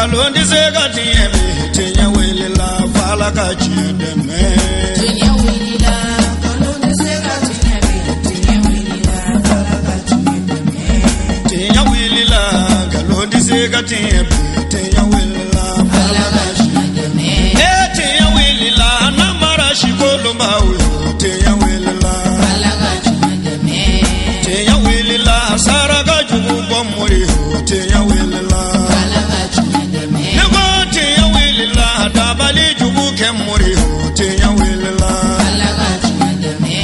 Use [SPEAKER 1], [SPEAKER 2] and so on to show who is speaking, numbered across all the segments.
[SPEAKER 1] Nkalon tɛ se ka tiɲɛ bi, tiɲɛ wulila f'Ala ka tiɲɛ dɛmɛ.
[SPEAKER 2] Tiɲɛ wulila, nkalon tɛ se ka tiɲɛ bi, tiɲɛ wulila f'Ala ka tiɲɛ dɛmɛ.
[SPEAKER 1] Tiɲɛ wulila, nkalon tɛ se ka tiɲɛ bi, tiɲɛ wulila
[SPEAKER 2] f'Ala ka tiɲɛ dɛmɛ.
[SPEAKER 1] Ee tiɲɛ wulila, namara sikolonbaw yo, tiɲɛ wulila
[SPEAKER 2] f'Ala ka tiɲɛ dɛmɛ.
[SPEAKER 1] Tiɲɛ wulila, saraka jugu bɔ mori yo, tiɲɛ wulila
[SPEAKER 2] f'Ala ka tiɲɛ dɛmɛ.
[SPEAKER 1] Ne ko tiɲɛ wulila, dabali jugu kɛ mori yo, tiɲɛ wulila
[SPEAKER 2] f'Ala ka tiɲɛ dɛmɛ.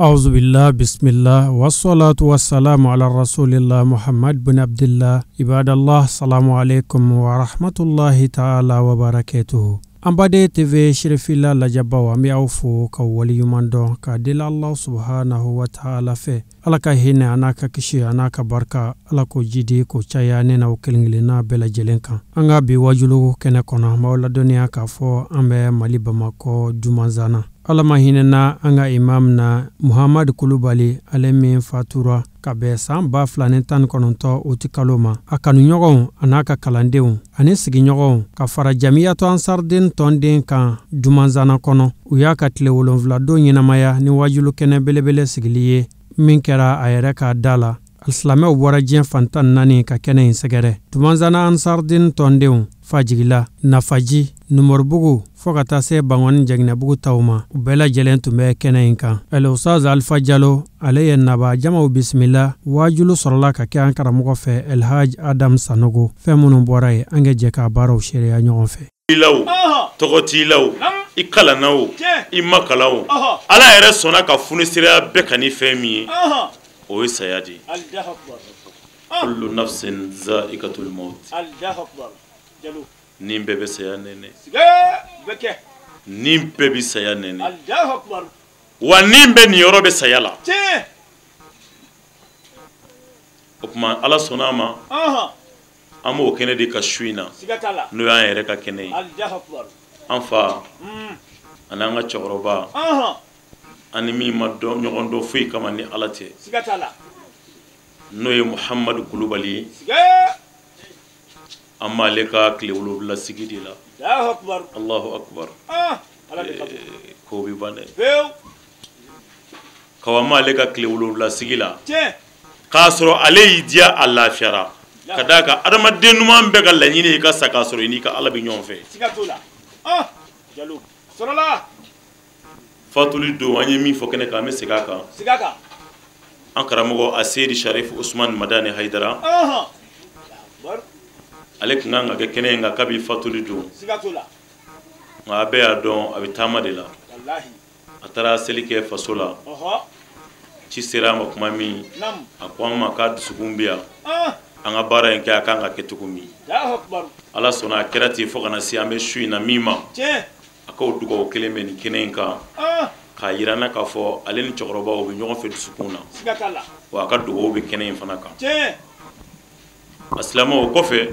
[SPEAKER 3] أعوذ بالله بسم الله والصلاة والسلام على رسول الله محمد بن عبد الله عباد الله السلام عليكم ورحمة الله تعالى وبركاته. An baden TV Sherifila lajɛbaw, an bɛ aw fo ka waleɲuman dɔn k'a deli Allah subhanahu wa ta'ala fɛ, Ala ka hinɛ a n'a ka kisi a n'a ka barika, Ala k'o jidi k'o caya ne n'aw kelen kelenna bɛɛ lajɛlen kan. An ka bi wajulu kɛnɛ kɔnɔ, an b'aw ladɔnniya k'a fɔ an bɛ Mali Bamakɔ Dumanzana. Ala ma hinɛna an ka imam na Muhamadu Kulubali, ale min fatura ka bɛn san 2019 uti kalo ma. A kanuɲɔgɔnw a n'a ka kalandenw ani sigiɲɔgɔnw ka fara Jamiyatu Ansariden tɔnden kan Dumanzana kɔnɔ, u y'a ka tile 7 don ɲɛnamaya ni wajulu kɛnɛ belebele sigili ye min kɛra a yɛrɛ ka da la. Alisilamɛw bɔra diɲɛ fan 14 ka kɛnɛ in sɛgɛrɛ. Dumanzana Ansariden tɔndenw Fajigila, Nafaji, Numɔribugu fo ka taa se Bangɔni Jaginɛbugu taw ma, u bɛɛ lajɛlen tun bɛ kɛnɛ in kan. Ustaz Alpha Jalo, ale ye naba jamaw bisimila. Wajulu sɔrɔla ka kɛ an karamɔgɔ fɛ Elhaj Adam Sanogo. Fɛn minnu bɔra yen, an ka jɛ k'a baaraw seereya ɲɔgɔn fɛ.
[SPEAKER 4] I la o, tɔgɔ t'i la o, i kalanna o, i ma kalan o, Ala yɛrɛ sɔnna ka funisiriya bɛɛ ka ni fɛn min ye, o ye saya de ye. Kullu nafsin za'iqatul maut. Nin bɛɛ bɛ saya nɛnɛ. Nin bɛɛ bɛ saya nɛnɛ. Wa nin bɛɛ niyɔrɔ bɛ saya la. O tuma Ala sɔnna a ma, an b'o kɛnɛ de ka su in na, n'o y'an yɛrɛ ka kɛnɛ ye. An fa ani an ka cɛkɔrɔba, ani min ma dɔn ɲɔgɔn dɔn foyi kama ni Ala tɛ, n'o ye Muhamadu Kulubali ye. An b'ale ka tile 7 sigi de la. Allahu akbar. Ko bɛ ban dɛ. Kawa m'ale ka tile 7 sigi la k'a sɔrɔ ale y'i diya, a lafiyara. Ka d'a kan adamaden ɲuman bɛɛ ka laɲini ye i ka sa k'a sɔrɔ i n'i ka Ala bɛ ɲɔgɔn fɛ. Fatuli don, an ye min fɔ kɛnɛ kan, an bɛ segin a kan. An karamɔgɔ Aseyidi Sharif Usman Madani Hayidara, ale tun kan ka kɛ kɛnɛ in kan kabi fatuli don, nka a bɛɛ y'a dɔn a bɛ taama de la. A taara seli kɛ faso la, ci sera a ma kuma min, a ko an ma k'a dusukun bɛ yan, an ka baara in kɛ a kan ka kɛ cogo min. Ala sɔnna a kɛra ten fo ka na se an bɛ su in na min ma, a k'o dugawu kelen bɛ nin kɛnɛ in kan k'a yira n na k'a fɔ ale ni cɛkɔrɔbaw bɛ ɲɔgɔn fɛ dusukun na, wa a ka dugawu bɛ kɛnɛ in fana kan. A silamɛw, o kɔfɛ,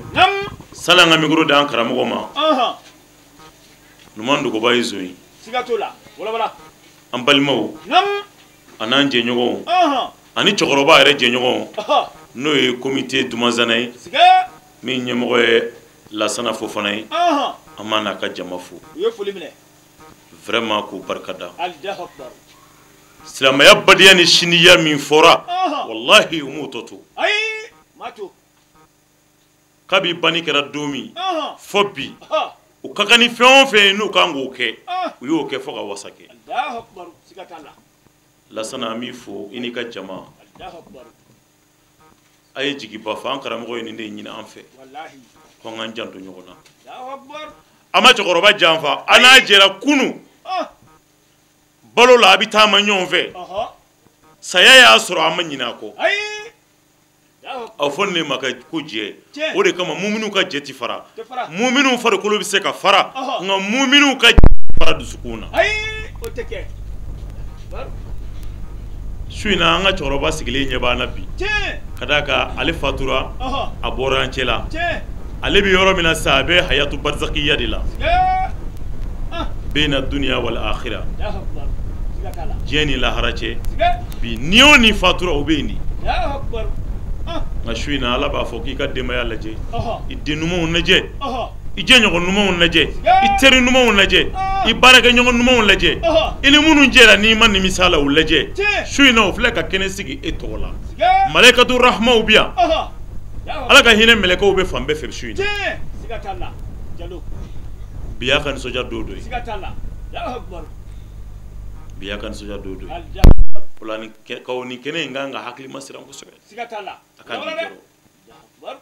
[SPEAKER 4] sani an ka micro d'an karamɔgɔ ma, Numan Dogoba ye zon ye. An balimaw a n'an jɛɲɔgɔnw ani cɛkɔrɔba yɛrɛ jɛɲɔgɔnw, n'o ye comité Dumanzana ye, min ɲɛmɔgɔ ye Lasana Fofana ye, an b'a n'a ka jama fo vraiment k'u barika da. Silamɛya badenya ni siniya min fɔra, walahi u m'o tɔ to. Kabi banni kɛra don min fɔ bi, u ka kan ni fɛn o fɛn ye n'u kan k'o kɛ, u y'o kɛ fo ka wasa kɛ. Lasana, an b'i fo i n'i ka jama. A ye jigiba fɔ, an karamɔgɔ ye nin de ɲini an fɛ ko an k'an janto ɲɔgɔn na. An ma cɛkɔrɔba janfa, an n'a jɛra kunu balo la, a bɛ taama ɲɔgɔn fɛ, saya y'a sɔrɔ an ma ɲinɛ a kɔ. A fɔ ne ma ko jɛ, o de kama muminu ka jɛ ti fara, muminu farikolo bɛ se ka fara, nka muminu ka jɛ fara dusukun na. Su in na an ka cɛkɔrɔba sigilen ɲɛ b'an na bi, ka d'a kan ale fatura, a bɔra an cɛ la. Ale bɛ yɔrɔ min na sisan, a bɛ hayatu barzakiya de la, bɛna duniya wal akhira, diɲɛ ni lahara cɛ. Bi ni o ni fatura o bɛ yen de. Nka su in na Ala b'a fɔ k'i ka denbaya lajɛ, i den ɲumanw lajɛ, i jɛɲɔgɔn ɲumanw lajɛ, i teri ɲumanw lajɛ, i baarakɛɲɔgɔn ɲumanw lajɛ, i ni minnu jɛra n'i ma nimisa la u lajɛ. Su in na o filɛ ka kɛnɛ sigi e tɔgɔ la. Malaikatu rahmaw bi yan. Ala ka hinɛ mɛlɛkɛw bɛ fan bɛɛ fɛ su in na. Bi y'a ka nisɔndiya don dɔ ye. Bi y'a ka nisɔndiya don dɔ ye. O la nin kɛnɛ in kan ka hakilima siran kosɛbɛ. A ka nin jɔrɔ.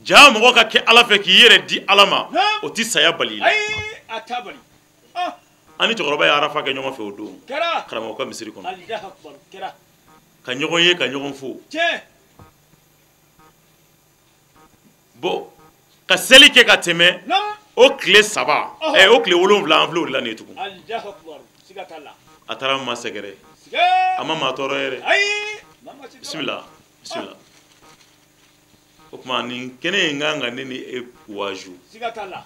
[SPEAKER 4] Ja mɔgɔ ka kɛ Ala fɛ k'i yɛrɛ di Ala ma, o ti saya bali i la. An ni cɛkɔrɔba ye arafa kɛ ɲɔgɔn fɛ o don. Karamɔgɔ ka misiri kɔnɔ. Ka ɲɔgɔn ye ka ɲɔgɔn fo. Bon, ka seli kɛ ka tɛmɛ o tile 3, o tile 7 an filɛ o de la nin ye tugun. A taara ma sɛgɛrɛ. A ma maa tɔɔrɔ yɛrɛ. Bisimila, bisimila. O tuma nin kɛnɛ in kan ka ne ni e waaju.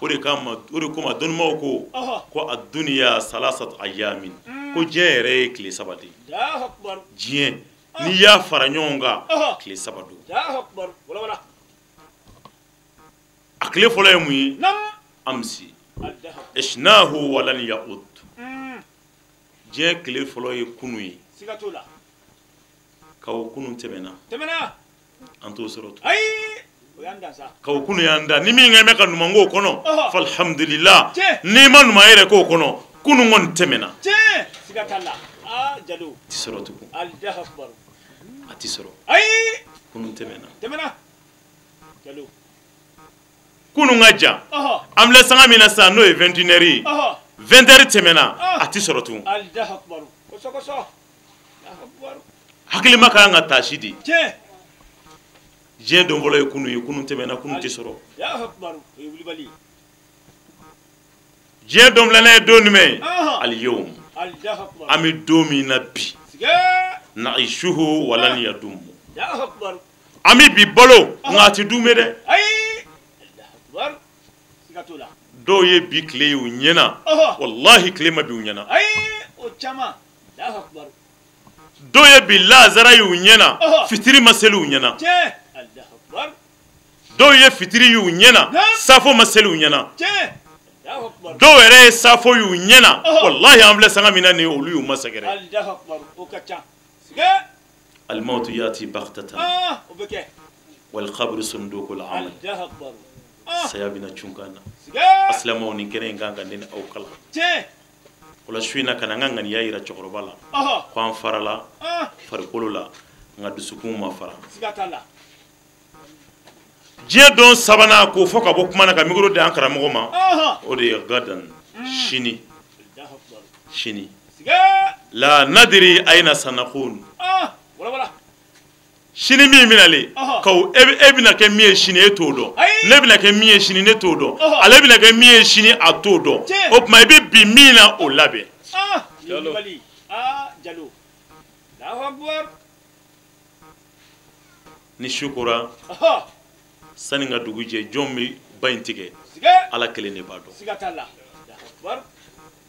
[SPEAKER 4] O de kama, o de kama dɔnnibaw ko ko ad-dunya salasat ayamin, ko diɲɛ yɛrɛ ye tile 3 de ye. Diɲɛ n'i y'a fara ɲɔgɔn kan tile 3 don. A tile fɔlɔ ye mun ye? Amsi ishnahu walan ya'ud. Diɲɛ tile fɔlɔ ye kunun ye. Kawo kunun tɛmɛna. An t'o sɔrɔ tugun. Kawo kunun y'an da. Ni min bɛ ka ɲuman k'o kɔnɔ, falhamdulillah. N'i ma ɲuman yɛrɛ k'o kɔnɔ, kunun kɔni tɛmɛna. Ti sɔrɔ tugun. A ti sɔrɔ. Kunun tɛmɛna. Kunun ka jan. An filɛ sanga min na sisan n'o ye 21 heures ye. 20 heures tɛmɛna, a ti sɔrɔ tugun. Hakilima ka kan ka taasi de. Diɲɛ don fɔlɔ ye kunun ye, kunun tɛmɛna, kunun tɛ sɔrɔ. Diɲɛ don filanan ye don jumɛn ye? Al-yawm. An bɛ don min na bi. Na'ishuhu walan yadum. An bɛ bi balo nka a tɛ duumɛ dɛ. Dɔw ye bi tile ye u ɲɛna, walahi tile ma bi u ɲɛna. Dɔw ye bi lazara ye u ɲɛna, fitiri ma seli u ɲɛna. Dɔw ye fitiri y'u ɲɛna, safo ma seli u ɲɛna. Dɔw yɛrɛ ye safo y'u ɲɛna, walahi an filɛ sanga min na nin ye, olu y'u ma sɛgɛrɛ. Al-mawtu yati baghtatan wal qabru sundukul amal. Saya bɛna cun kan na. Asilamɛw nin kɛnɛ in kan ka ne ni aw kalan. O la su in na ka na n ka ŋaniya yira cɛkɔrɔba la ko an farala farikolo la nka dusukun ma fara. Diɲɛ don sabanan k'o fɔ ka bɔ kuma na ka micro di an karamɔgɔ ma, o de ye gadan sini. Sini la nadiri ayna sanakun. Sini min bɛna le kaw e bɛna kɛ min ye sini e t'o dɔn, ne bɛna kɛ min ye sini ne t'o dɔn, ale bɛna kɛ min ye sini a t'o dɔn. O tuma i bɛ bi min na o labɛn. Ni su kora sani ka dugu jɛ, jɔn bɛ ba in tigɛ? Ala kelen de b'a dɔn.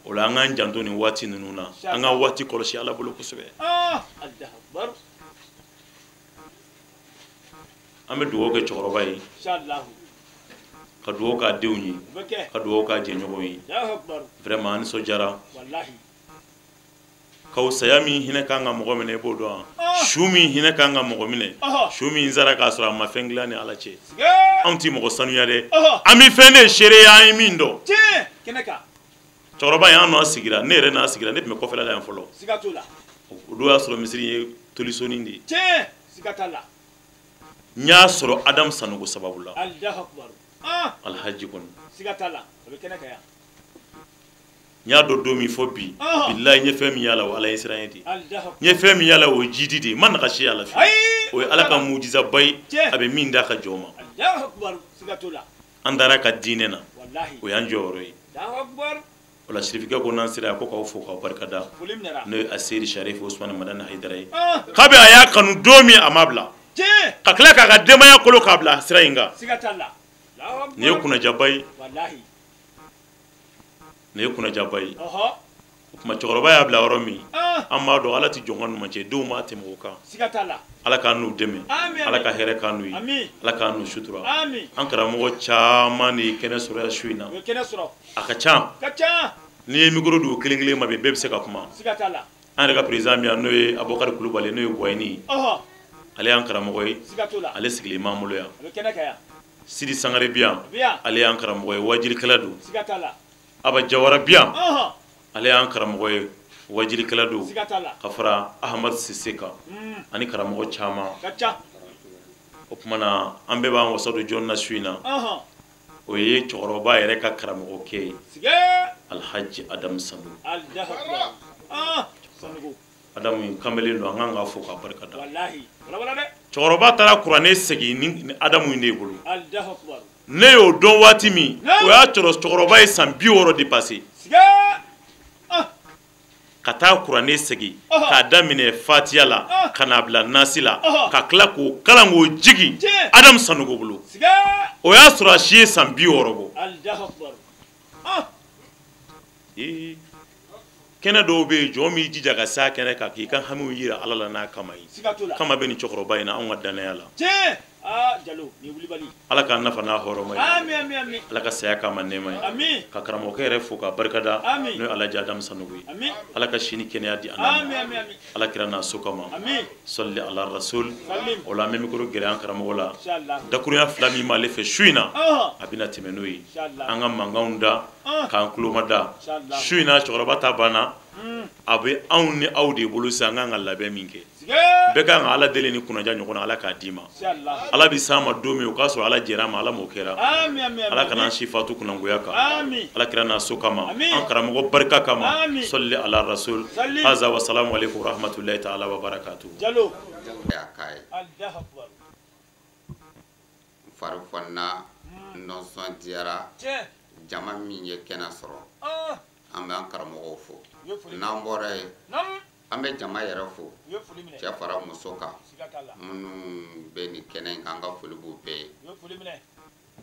[SPEAKER 4] O la an k'an janto nin waati ninnu na, an ka waati kɔlɔsi Ala bolo kosɛbɛ. An bɛ dugawu kɛ cɛkɔrɔba ye, ka dugawu k'a denw ye, ka dugawu k'a jɛɲɔgɔnw ye. Vraiment an nisɔndiyara. Kaw saya min hinɛ kan ka mɔgɔ minɛ i b'o dɔn wa? Su min hinɛ kan ka mɔgɔ minɛ, su min sara k'a sɔrɔ a ma fɛn dilan ni Ala cɛ. Anw ti mɔgɔ sanuya dɛ, an bɛ fɛn de seereya, an ye min dɔn. Cɛkɔrɔba in an n'a sigira, ne yɛrɛ n'a sigira, ne tun bɛ kɔfɛla la yan fɔlɔ. O don y'a sɔrɔ misiri ye tolisoni de ye. N y'a sɔrɔ Adamu Sanogo sababu la. Alhaji kɔni. N y'a dɔn don min fɔ bi, bilahi n ye fɛn min y'a la o Ala ye siran ye de. N ye fɛn min y'a la o ye jidi de ye, n ma nagasi y'a la fiyewu. O ye Ala ka mujizaba ye, a bɛ min d'a ka jɔn ma. An taara ka diinɛ na, o y'an jɔyɔrɔ ye. O la sirifikɛ ko n'an sera yan ko k'aw fo k'aw barikada. N'o ye Aseyidi Sarifu Usumani Madani Hayidara ye. Kabi a y'a kanu don min a ma bila. Ka tila k'a ka denbaya kolo k'a bila sira in kan. Nin ye kunnajaba ye. Nin ye kunnajaba ye. O tuma cɛkɔrɔba y'a bila yɔrɔ min, an b'a dɔn Ala tɛ jɔn ka ɲuman cɛ, denw b'a tɛmɛ o kan. Ala k'an n'u dɛmɛ, Ala ka hɛrɛ k'an n'u ye, Ala k'an n'u sutura. An karamɔgɔ caman de ye kɛnɛ sɔrɔ yan su in na, a ka ca. N'i ye micro di o kelen kelen ma bi, bɛɛ bɛ se ka kuma. An yɛrɛ ka président min yan, n'o ye Abubakari Kulubali, n'o ye Buwayini ye, ale y'an karamɔgɔ ye, ale sigilen b'an bolo yan. Sidi Sangare bi yan, ale y'an karamɔgɔ ye, wajilikɛla don. Aba Jawara bi yan, ale y'an karamɔgɔ ye, wajilikɛla don, ka fara Ahamadu Sise kan ani karamɔgɔ caman. O tuma na an bɛɛ b'an wasa don jɔn na su in na, o ye cɛkɔrɔba yɛrɛ ka karamɔgɔkɛ ye, Alhaji Adamu Sanogo. Adamu kamalen don, an kan k'a fo k'a barika da. Cɛkɔrɔba taara kuranɛ segin ni Adamu in de bolo. Ne y'o dɔn waati min, o y'a sɔrɔ cɛkɔrɔba ye san 60 dépassé. Ka taa kuranɛ segin k'a daminɛ Fatiya la ka n'a bila Nasi la, ka tila k'o kalan k'o jigin Adamu Sanogo bolo. O y'a sɔrɔ a si ye san 60 bɔ. Kɛnɛ dɔw bɛ yen, jɔn b'i jija ka s'a kɛnɛ kan k'i ka hamiw yira Ala la n'a kama ye. Kama bɛ nin cɛkɔrɔba in na anw ka danaya la. Ala k'an nafa n'a hɔrɔma ye. Ala ka saya k'a ma nɛɛma ye. Ka karamɔgɔkɛ yɛrɛ fo k'a barikada, n'o ye Alhaji Adamu Sanogo ye. Ala ka si ni kɛnɛya di an ma. Ala kira n'a so kama. Sɔli ala rasul. O la an bɛ micro gɛrɛ an karamɔgɔ la. Dakurunya fila min b'ale fɛ su in na, a bɛna tɛmɛ n'o ye. An ka mankanw da, k'an tuloma da. Su in na cɛkɔrɔba ta banna, a bɛ anw ni aw de bolo sisan, an kan ka labɛn min kɛ. Bɛɛ kan ka Ala deli ni kunnaja ɲɔgɔn na, Ala k'a d'i ma. Ala bɛ s'an ma don min, o k'a sɔrɔ Ala jɛra a ma, Ala m'o kɛra. Ala kana an si fatu kunnangoya kan. Ala kira n'a so kama, an karamɔgɔ barika kama. Sɔli ala rasul. Haza wa salamu aleykum wa rahmatulahi ta'ala wa barakatuhu.
[SPEAKER 5] Fari fɔnna, nisɔndiyara, jama min ye kɛnɛ sɔrɔ, an bɛ an karamɔgɔw fo. N'an bɔra yen, an bɛ jama yɛrɛ fo, cɛ fara muso kan, minnu bɛ nin kɛnɛ in kan, an ka foli b'u bɛɛ ye.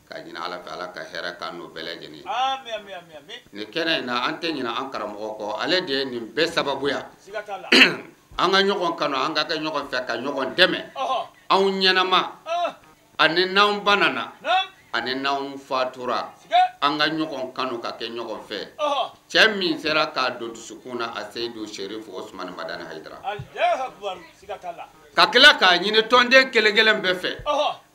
[SPEAKER 5] K'a ɲini Ala fɛ, Ala ka hɛrɛ k'an n'u bɛɛ lajɛlen. Nin kɛnɛ in na, an tɛ ɲinɛ an karamɔgɔ kɔ, ale de ye nin bɛɛ sababuya. An ka ɲɔgɔn kanu, an ka kɛ ɲɔgɔn fɛ, ka ɲɔgɔn dɛmɛ. Anw ɲɛnama, ani n'anw banana, ani n'anw fatura, an ka ɲɔgɔn kanu ka kɛ ɲɔgɔn fɛ. Cɛ min sera k'a don dusukun na, a Seyidu Serifu Osumani Madani Hayidara. Ka tila k'a ɲini tɔnden kelen kelen bɛɛ fɛ.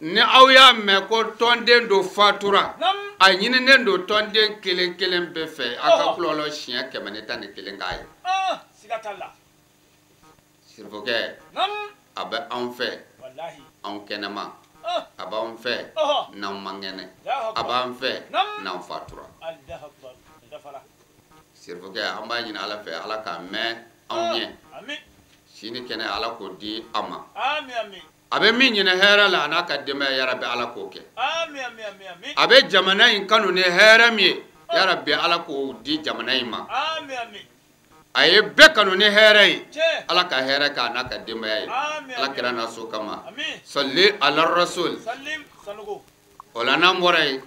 [SPEAKER 5] Ni aw y'a mɛn ko tɔnden dɔ fatura, a ɲininen don tɔnden kelen kelen bɛɛ fɛ, a ka kulɔlɔ siɲɛ 111 k'a ye. Sirifokɛ, a bɛ anw fɛ, anw kɛnɛma. A b'anw fɛ n'anw man kɛnɛ, a b'an fɛ n'anw fatura. Sirifokɛ, an b'a ɲini Ala fɛ, Ala k'a mɛn anw ɲɛ. Sini kɛnɛ, Ala k'o di a ma. A bɛ min ɲini hɛrɛ la, a n'a ka denbaya, yarabi Ala k'o kɛ. A bɛ jamana in kanu ni hɛrɛ min ye, yarabi Ala k'o di jamana in ma. A ye bɛɛ kanu ni hɛrɛ ye, Ala ka hɛrɛ k'a n'a ka denbaya ye. Ala kira n'a so kama. Sɔli ala rasul. O la n'an bɔra yen,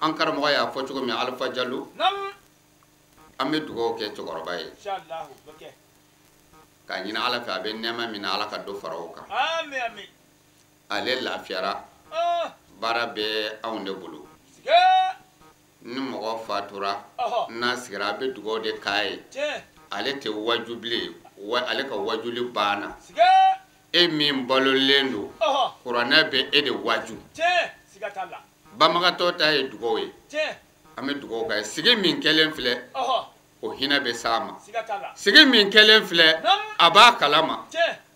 [SPEAKER 5] an karamɔgɔ y'a fɔ cogo min, Alifa Jalo, an bɛ dugawu kɛ cɛkɔrɔba ye, k'a ɲini Ala fɛ, a bɛ nɛɛma min na, Ala ka dɔ fara o kan. Ale lafiyara, baara bɛ anw de bolo. Ni mɔgɔ fatura, n'a sigira, a bɛ dugawu de k'a ye. Ale tɛ waju bilen, ale ka wajuli banna. E min balolen don, kuranɛ bɛ e de waju. Banbagatɔ ta ye dugawu ye, an bɛ dugawu k'a ye. Sigi min kɛlen filɛ, o hinɛ bɛ s'a ma. Sigi min kɛlen filɛ, a b'a kalama.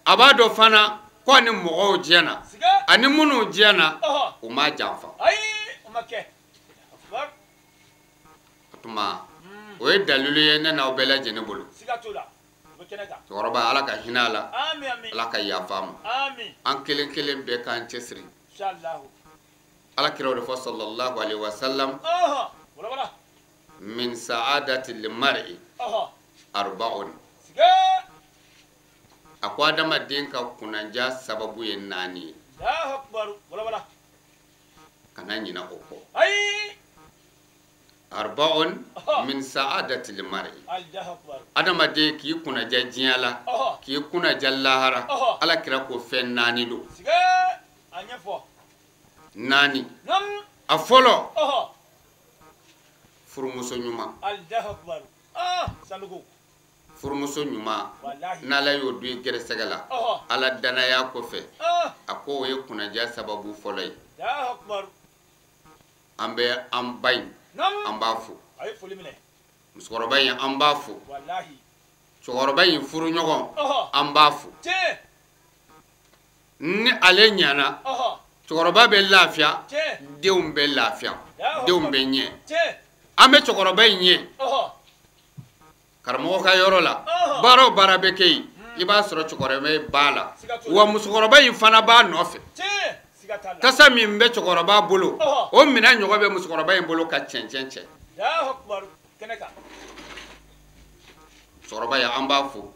[SPEAKER 5] A b'a dɔn fana ko ani mɔgɔw jɛna, ani minnu jɛna, u m'a janfa. O tuma, o ye dalilu ye ne n'aw bɛɛ lajɛlen bolo. Cɛkɔrɔba, Ala ka hinɛ a la, Ala ka yafa a ma. An kelen kelen bɛɛ k'an cɛsiri. Ala kira o de fɔ sallallahu alaihi wa sallam, min sa'adati limar'i arba'un. A ko adamaden ka kunnandiya sababu ye 4 ye. Kana ɲinɛ o kɔ. Arba'un min sa'adatil mar'i. Adamaden k'i kunnaja diɲɛ la, k'i kunnaja lahara, Ala kira ko fɛn 4 don. 4. A fɔlɔ, furumuso ɲuman. Furumuso ɲuman, n'Ala y'o don i gɛrɛsɛgɛ la, Ala danaya kɔfɛ, a ko o ye kunnaja sababu fɔlɔ ye. An bɛ an ba in, an b'a fo. Musokɔrɔba in, an b'a fo. Cɛkɔrɔba in furuɲɔgɔn, an b'a fo. Ni ale ɲɛna, cɛkɔrɔba bɛ lafiya, denw bɛ lafiya, denw bɛ ɲɛ. An bɛ cɛkɔrɔba in ye karamɔgɔ ka yɔrɔ la, baara o baara bɛ kɛ yen, i b'a sɔrɔ cɛkɔrɔba b'a la, wa musokɔrɔba in fana b'a nɔfɛ. Tasa min bɛ cɛkɔrɔba bolo, o minɛn ɲɔgɔn bɛ musokɔrɔba in bolo ka cɛncɛn cɛ. Cɛkɔrɔba ye, an b'a fo.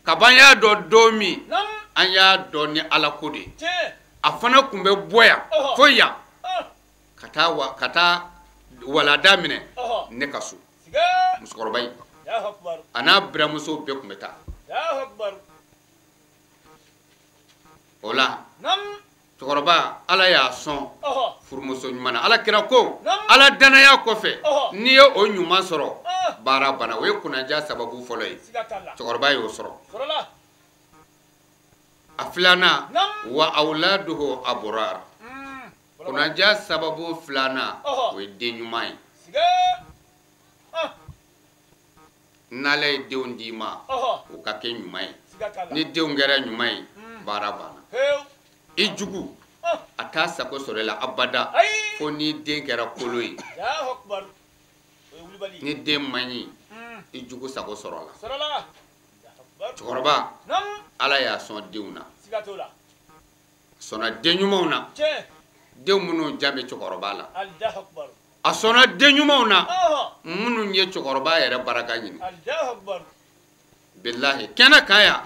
[SPEAKER 5] Kaban y'a dɔn don min, an y'a dɔn ni Ala ko de ye. A fana tun bɛ bɔ yan fo yan ka taa walada minɛ ne ka so. Musokɔrɔba in a n'a buramuso bɛɛ tun bɛ taa. O la cɛkɔrɔba, Ala y'a sɔn furumuso ɲuman na. Ala kira ko Ala danaya kɔfɛ, n'i ye o ɲuman sɔrɔ, baara banna. O ye kunnaja sababu fɔlɔ ye. Cɛkɔrɔba y'o sɔrɔ. A filanan, wa awladuhu abrar. Kunnaja sababu filanan, o ye den ɲuman ye. N'Ala ye denw d'i ma, o ka kɛ ɲuman ye. Ni denw kɛra ɲuman ye, baara banna. I jugu, a t'a sago sɔrɔ i la abada, fo ni den kɛra kolo ye. Ni den man ɲi, i jugu sago sɔrɔ la. Cɛkɔrɔba, Ala y'a sɔn denw na. A sɔnna den ɲumanw na, denw minnu jan bɛ cɛkɔrɔba la. A sɔnna den ɲumanw na, minnu ye cɛkɔrɔba yɛrɛ baraka ɲini. Bilahi, kɛnɛ kan yan,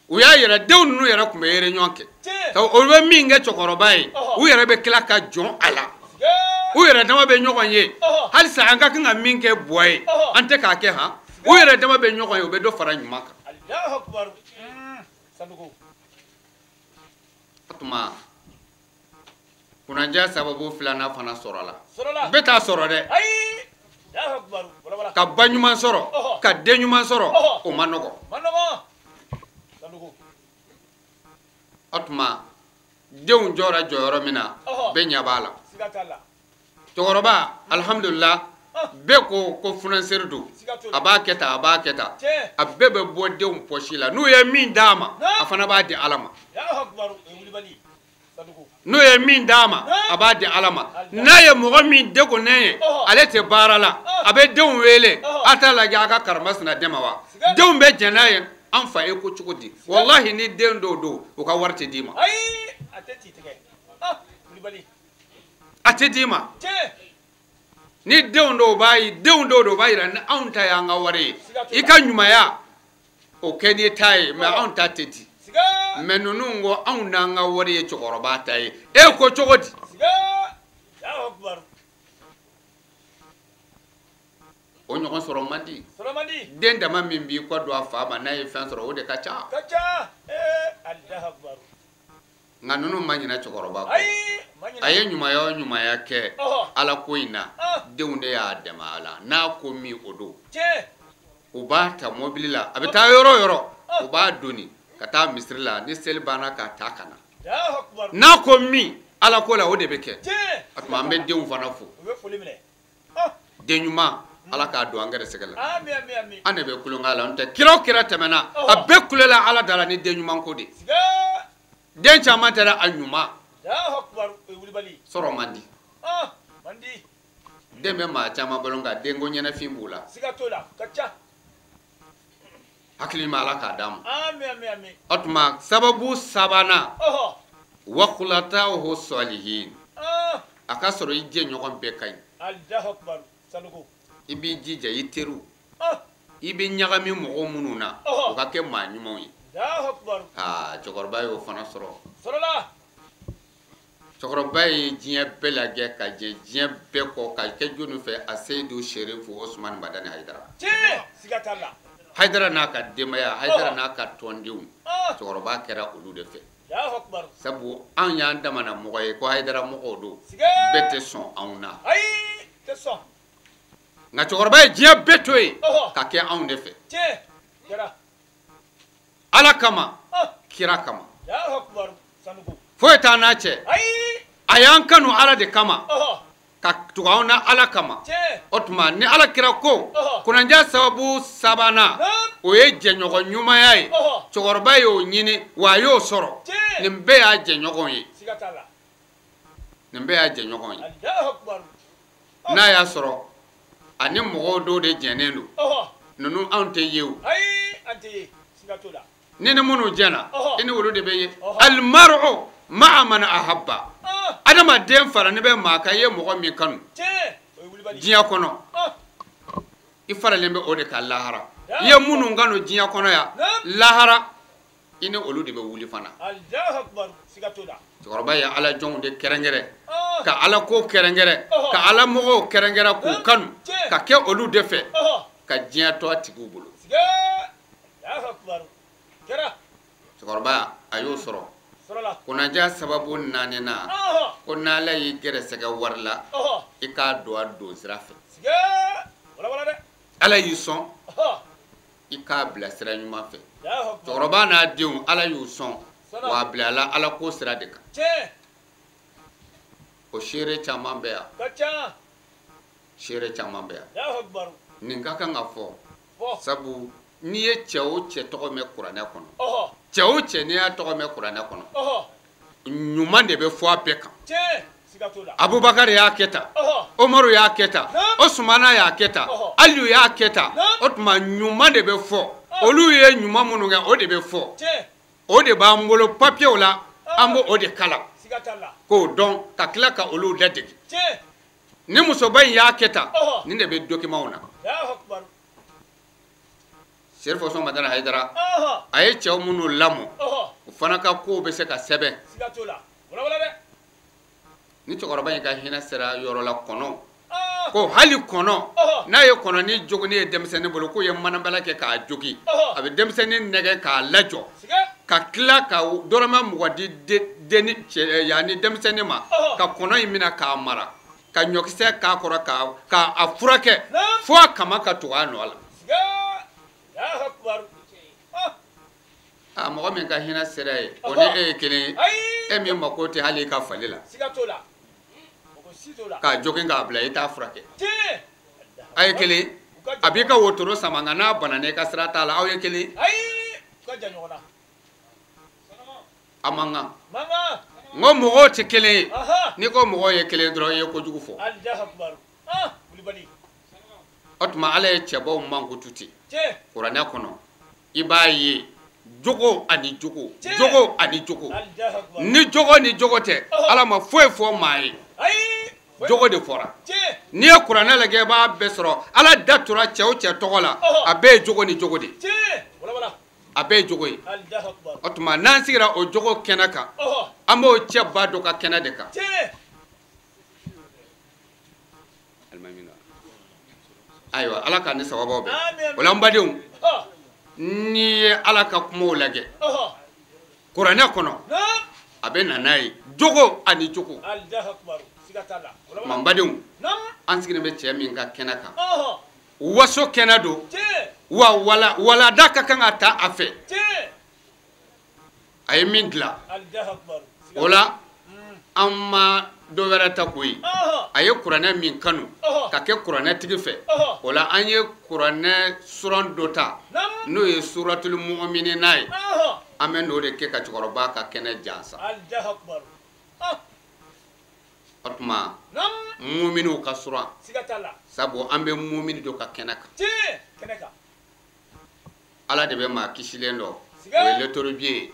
[SPEAKER 5] u y'a yɛrɛ denw ninnu yɛrɛ tun bɛ réunion kɛ. Olu bɛ min kɛ cɛkɔrɔba ye, u yɛrɛ bɛ tila ka jɔn a la. U yɛrɛ dama bɛ ɲɔgɔn ye. Halisa an ka kan ka min kɛ buwa ye, an tɛ k'a kɛ han. U yɛrɛ dama bɛ ɲɔgɔn ye, u bɛ dɔ fara ɲuman kan. O tuma, kunnaja sababu filanan fana sɔrɔla. Bɛɛ t'a sɔrɔ dɛ. Ka ba ɲuman sɔrɔ, ka den ɲuman sɔrɔ, o ma nɔgɔ. O tuma, denw jɔra jɔyɔrɔ min na, bɛɛ ɲɛ b'a la. Cɛkɔrɔba, alihamudulila, bɛɛ ko funanseri don. A b'a kɛ tan, a b'a kɛ tan. A bɛɛ bɛ bɔ denw pɔsi la. N'u ye min d'a ma, a fana b'a di Ala ma. N'o ye min d'a ma, a b'a di Ala ma. N'a ye mɔgɔ min degunnen ye, ale tɛ baara la, a bɛ denw wele, a t'a lajɛ a ka karamasina den ma wa. Denw bɛ jɛn n'a ye, an fa ye ko cogo di? Walahi, ni den dɔw don, u ka wari tɛ d'i ma. A tɛ d'i ma. Ni denw dɔw b'a ye, denw dɔw don b'a yira ni anw ta y'an ka wari ye. I ka ɲumanya, o kɛ n'i ta ye, mais anw ta tɛ di. Mais ninnu ko anw n'an ka wari ye cɛkɔrɔba ta ye. E ko cogo di? O ɲɔgɔn sɔrɔ man di. Den dama min b'i kɔ don a fa ma, n'a ye fɛn sɔrɔ, o de ka ca. Nka ninnu ma ɲinɛ cɛkɔrɔba kɔ. A ye ɲumanya o ɲumanya kɛ Ala ko in na, denw de y'a dɛmɛ a la. N'a ko min o don, u b'a ta mobili la, a bɛ taa yɔrɔ o yɔrɔ, u b'a doni ka taa misiri la, ni seli banna ka taa ka na. N'a ko min Ala ko la, o de bɛ kɛ. O tuma, an bɛ denw fana fo. Den ɲuman, Ala k'a don an gɛrɛsɛgɛ la. An de bɛ kulonkɛ la, n'o tɛ kira o kira tɛmɛna, a bɛɛ kulela Ala da la ni den ɲuman ko de. Den caman tɛ a ɲuman sɔrɔ man di. Den bɛ maa caman bolo, nka denko ɲɛnafin b'u la. Hakili ma Ala k'a d'a ma. O tuma, sababu sabanan, wa khulatahu salihin. A ka sɔrɔ i jɛɲɔgɔn bɛɛ ka ɲi. I b'i jija i teriw, i bɛ ɲagami mɔgɔ minnu na, o ka kɛ maa ɲumanw ye. Aa, cɛkɔrɔba y'o fana sɔrɔ. Cɛkɔrɔba ye diɲɛ bɛɛ lajɛ ka jɛ diɲɛ bɛɛ kɔ ka kɛ jɔnni fɛ? A Seyidu Serifu Osumani Madani Hayidara. Hayidara n'a ka denbaya, Hayidara n'a ka tɔndenw, cɛkɔrɔba kɛra olu de fɛ. Sabu anw y'an damana mɔgɔ ye ko Hayidara mɔgɔw don, bɛɛ tɛ sɔn anw na. Nka cɛkɔrɔba ye diɲɛ bɛɛ to yen ka kɛ anw de fɛ. Ala kama, kira kama. Foyi t'an n'a cɛ. A y'an kanu Ala de kama, ka tugu anw na Ala kama. O tuma ni Ala kira ko kunnandiya sababu sabanan o ye jɛɲɔgɔn ɲumanya ye. Cɛkɔrɔba y'o ɲini wa a y'o sɔrɔ. Nin bɛɛ y'a jɛɲɔgɔn ye. Nin bɛɛ y'a jɛɲɔgɔn ye. N'a y'a sɔrɔ ani mɔgɔw dɔw de jɛnnen don, ninnu anw tɛ ye o. Ni ni minnu jɛna, i ni olu de bɛ ye. Alimaru maa man ahabba. Adamaden fara ni bɛ maa kan, i ye mɔgɔ min kanu diɲɛ kɔnɔ, i faralen bɛ o de kan lahara. I ye minnu kanu diɲɛ kɔnɔ yan, lahara i ni olu de bɛ wuli fana. Cɛkɔrɔba ye Ala jɔnw de kɛrɛnkɛrɛn, ka Ala ko kɛrɛnkɛrɛn, ka Ala mɔgɔw kɛrɛnkɛrɛn k'u kanu, ka kɛ olu de fɛ, ka diɲɛ to a tigiw bolo. Cɛkɔrɔba a y'o sɔrɔ. Kunnandiya sababu naaninan, ko n'Ala y'i gɛrɛsɛgɛ wari la, i k'a don a don sira fɛ. Ala y'i sɔn, i k'a bila sira ɲuman fɛ. Cɛkɔrɔba n'a denw, Ala y'u sɔn, wa a bilala Ala ko sira de kan. O seere caman bɛ yan. Seere caman bɛ yan. Nin ka kan ka fɔ, sabu n'i ye cɛ o cɛ tɔgɔ mɛn kuranɛ kɔnɔ, cɛ o cɛ n'i y'a tɔgɔ mɛn kuranɛ kɔnɔ, ɲuman de bɛ fɔ a bɛɛ kan. Abubakar y'a kɛ tan, Umaru y'a kɛ tan, Osumana y'a kɛ tan, Aliyu y'a kɛ tan. O tuma ɲuman de bɛ fɔ. Olu ye ɲuman minnu kɛ, o de bɛ fɔ. O de b'an bolo papiyew la, an b'o de kalan k'o dɔn, ka tila ka olu ladege. Ni musoba in y'a kɛ tan, nin de bɛ documentw na. Serifu Osumani Madani Hayidara, a ye cɛw minnu lamɔ, o fana ka kow bɛ se ka sɛbɛn. Ni cɛkɔrɔba in ka hinɛ sera yɔrɔ la, kɔnɔ ko hali kɔnɔ, n'a ye kɔnɔni jogin ye denmisɛnnin bolo, k'o ye manabala kɛ k'a jogin, a bɛ denmisɛnnin nɛgɛ k'a lajɔ, ka tila ka dɔrɔmɛ 20 di denni cɛ yanni denmisɛnnin ma, ka kɔnɔ in minɛ k'a mara, ka ɲɔkisɛ k'a kɔrɔ, k'a furakɛ fo a kama ka tugu a nɔ la. A mɔgɔ min ka hinɛ sera ye, o ni e ye kelen ye. E min mako tɛ hali i ka fali la, k'a jogin k'a bila, i t'a furakɛ. A ye kelen, a b'i ka wotoro sama, nka n'a banana i ka sira t'a la. Aw ye kelen, a man kan. N ko mɔgɔw tɛ kelen ye. N'i ko mɔgɔw ye kelen dɔrɔn, i ye kojugu fɔ. O tuma Ala ye cɛbaw mankutu ten kuranɛ kɔnɔ. I b'a ye jogo ani jogo, jogo ani jogo. Ni jogo ni jogo tɛ, Ala ma foyi fɔ maa ye. Jogo de fɔra. N'i ye kuranɛ lajɛ, i b'a bɛɛ sɔrɔ. Ala da tora cɛ o cɛ tɔgɔ la, a bɛɛ ye jogo ni jogo de ye. A bɛɛ ye jogo ye. O tuma n'an sigira o jogo kɛnɛ kan, an b'o cɛba dɔ ka kɛnɛ de kan. Ayiwa, Ala k'an ni sababu bɛn. O la n badenw, n'i ye Ala ka kumaw lajɛ kuranɛ kɔnɔ, a bɛ na n'a ye jogo ani jogo. N badenw, an sigilen bɛ cɛ min ka kɛnɛ kan, waso kɛnɛ don, wa walada ka kan ka ta a fɛ. A ye min dilan, o la an ma dɔ wɛrɛ ta koyi. A ye kuranɛ min kanu ka kɛ kuranɛ tigi fɛ, o la an ye kuranɛ suran dɔ ta, n'o ye suratul mu'minina ye. An bɛ n'o de kɛ ka cɛkɔrɔba ka kɛnɛ jansa. O tuma muminiw ka suran, sabu an bɛ mumini dɔ ka kɛnɛ kan. Ala de bɛ maa kisilen dɔn. O ye letorobiye ye.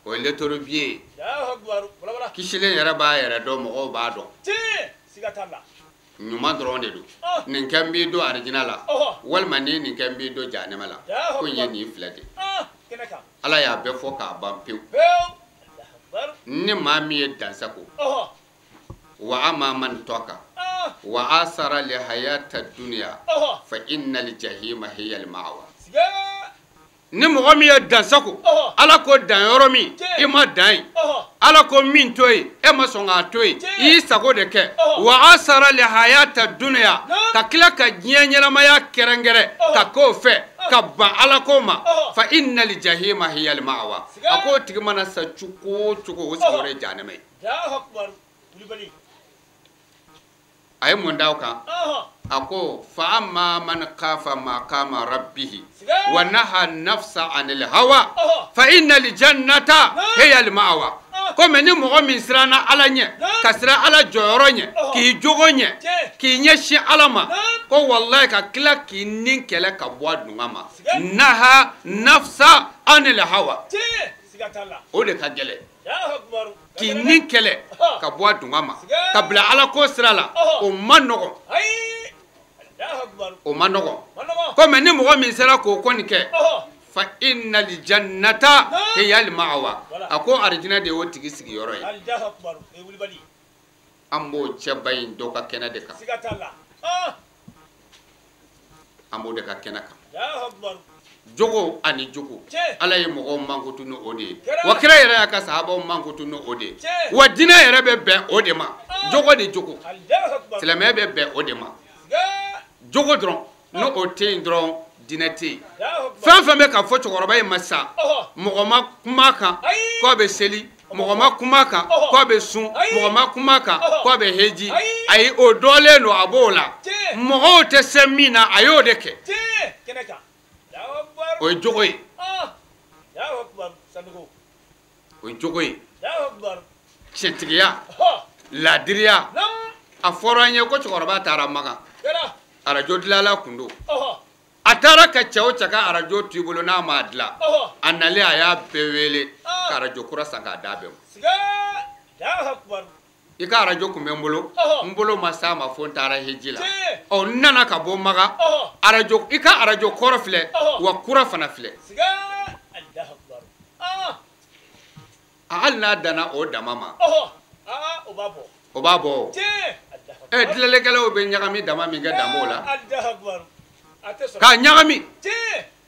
[SPEAKER 5] O ye letorobiye ye. Kisilen yɛrɛ b'a yɛrɛ dɔn, mɔgɔw b'a dɔn. Ɲuman dɔrɔn de don. Nin kɛ n b'i don arijinɛ la, walima ni nin kɛ n b'i don jahanama la. Ko in ye nin fila de. Ala y'a bɛɛ fɔ k'a ban pewu. Ni maa min ye dansago wa ama man tɔka wa asara li hayata dunya fa innal jahima hiya al ma'wa. Ni mɔgɔ min ye dansago, Ala ko dan yɔrɔ min i ma dan yen, Ala ko min to yen e ma sɔn k'a to yen, i y'i sago de kɛ. Wa asara li hayata dunya, ka tila ka diɲɛ ɲɛnamaya kɛrɛnkɛrɛn ka k'o fɛ ka ban Ala ko ma, fa innal jahima hiya al ma'wa. A k'o tigi mana sa cogo o cogo, o sigiyɔrɔ ye jahanama ye. A ye mun da o kan? A ko fa amma man khafa maqama rabbihi wa naha nafsa anil hawa fa innal jannata hiya al ma'wa. Ko mɛ ni mɔgɔ min siranna Ala ɲɛ, ka siran Ala jɔyɔrɔ ɲɛ, k'i jogo ɲɛ, k'i ɲɛsin Ala ma, ko walayi ka tila k'i ni kɛlɛ ka bɔ a dunga ma. Naha nafsa anil hawa, o de ka gɛlɛn. K'i ni kɛlɛ ka bɔ a dunga ma, ka bila Ala ko sira la, o ma nɔgɔn. O ma nɔgɔn. Ko mɛ ni mɔgɔ min sera k'o kɔni kɛ, fa innal jannata hiya al ma'wa. A ko arijinɛ de y'o tigi sigiyɔrɔ ye. An b'o cɛba in dɔ ka kɛnɛ de kan. An b'o de ka kɛnɛ kan. Jogo ani jogo, Ala ye mɔgɔw mankutu ni o de ye, wa kira yɛrɛ y'a ka sahabaw mankutu ni o de ye, wa diinɛ yɛrɛ bɛ bɛn o de ma. Jogo de jogo, silamɛya bɛ bɛn o de ma. Jogo dɔrɔn, n'o o tɛ yen dɔrɔn, diinɛ tɛ yen. Fɛn fɛn bɛ ka fɔ cɛkɔrɔba in ma sisan, mɔgɔ ma kuma kan k'a bɛ seli, mɔgɔ ma kuma kan k'a bɛ sun, mɔgɔ ma kuma kan k'a bɛ heji, ayi o dɔlen don, a b'o la. Mɔgɔw tɛ se min na, a y'o de kɛ. O ye jogo ye. O ye jogo ye. Tiɲɛtigiya, laadiriya. A fɔra an ye ko cɛkɔrɔba taara Makan, arajo dilanla kun don. A taara ka cɛ o cɛ ka arajo t'i bolo n'a m'a dilan, a nalen a y'a bɛɛ wele ka arajo kura san k'a d'a bɛɛ ma. I ka arajo kun bɛ n bolo, n bolo ma s'a ma fo n taara heji la. Ɔ n nana ka bɔ Makan, arajo i ka arajo kɔrɔ filɛ, wa kura fana filɛ. Hali n'a danna o dama ma, o b'a bɔ. Ɛ dilanlikɛlaw bɛ ɲagami dama min kɛ dan b'o la, k'a ɲagami.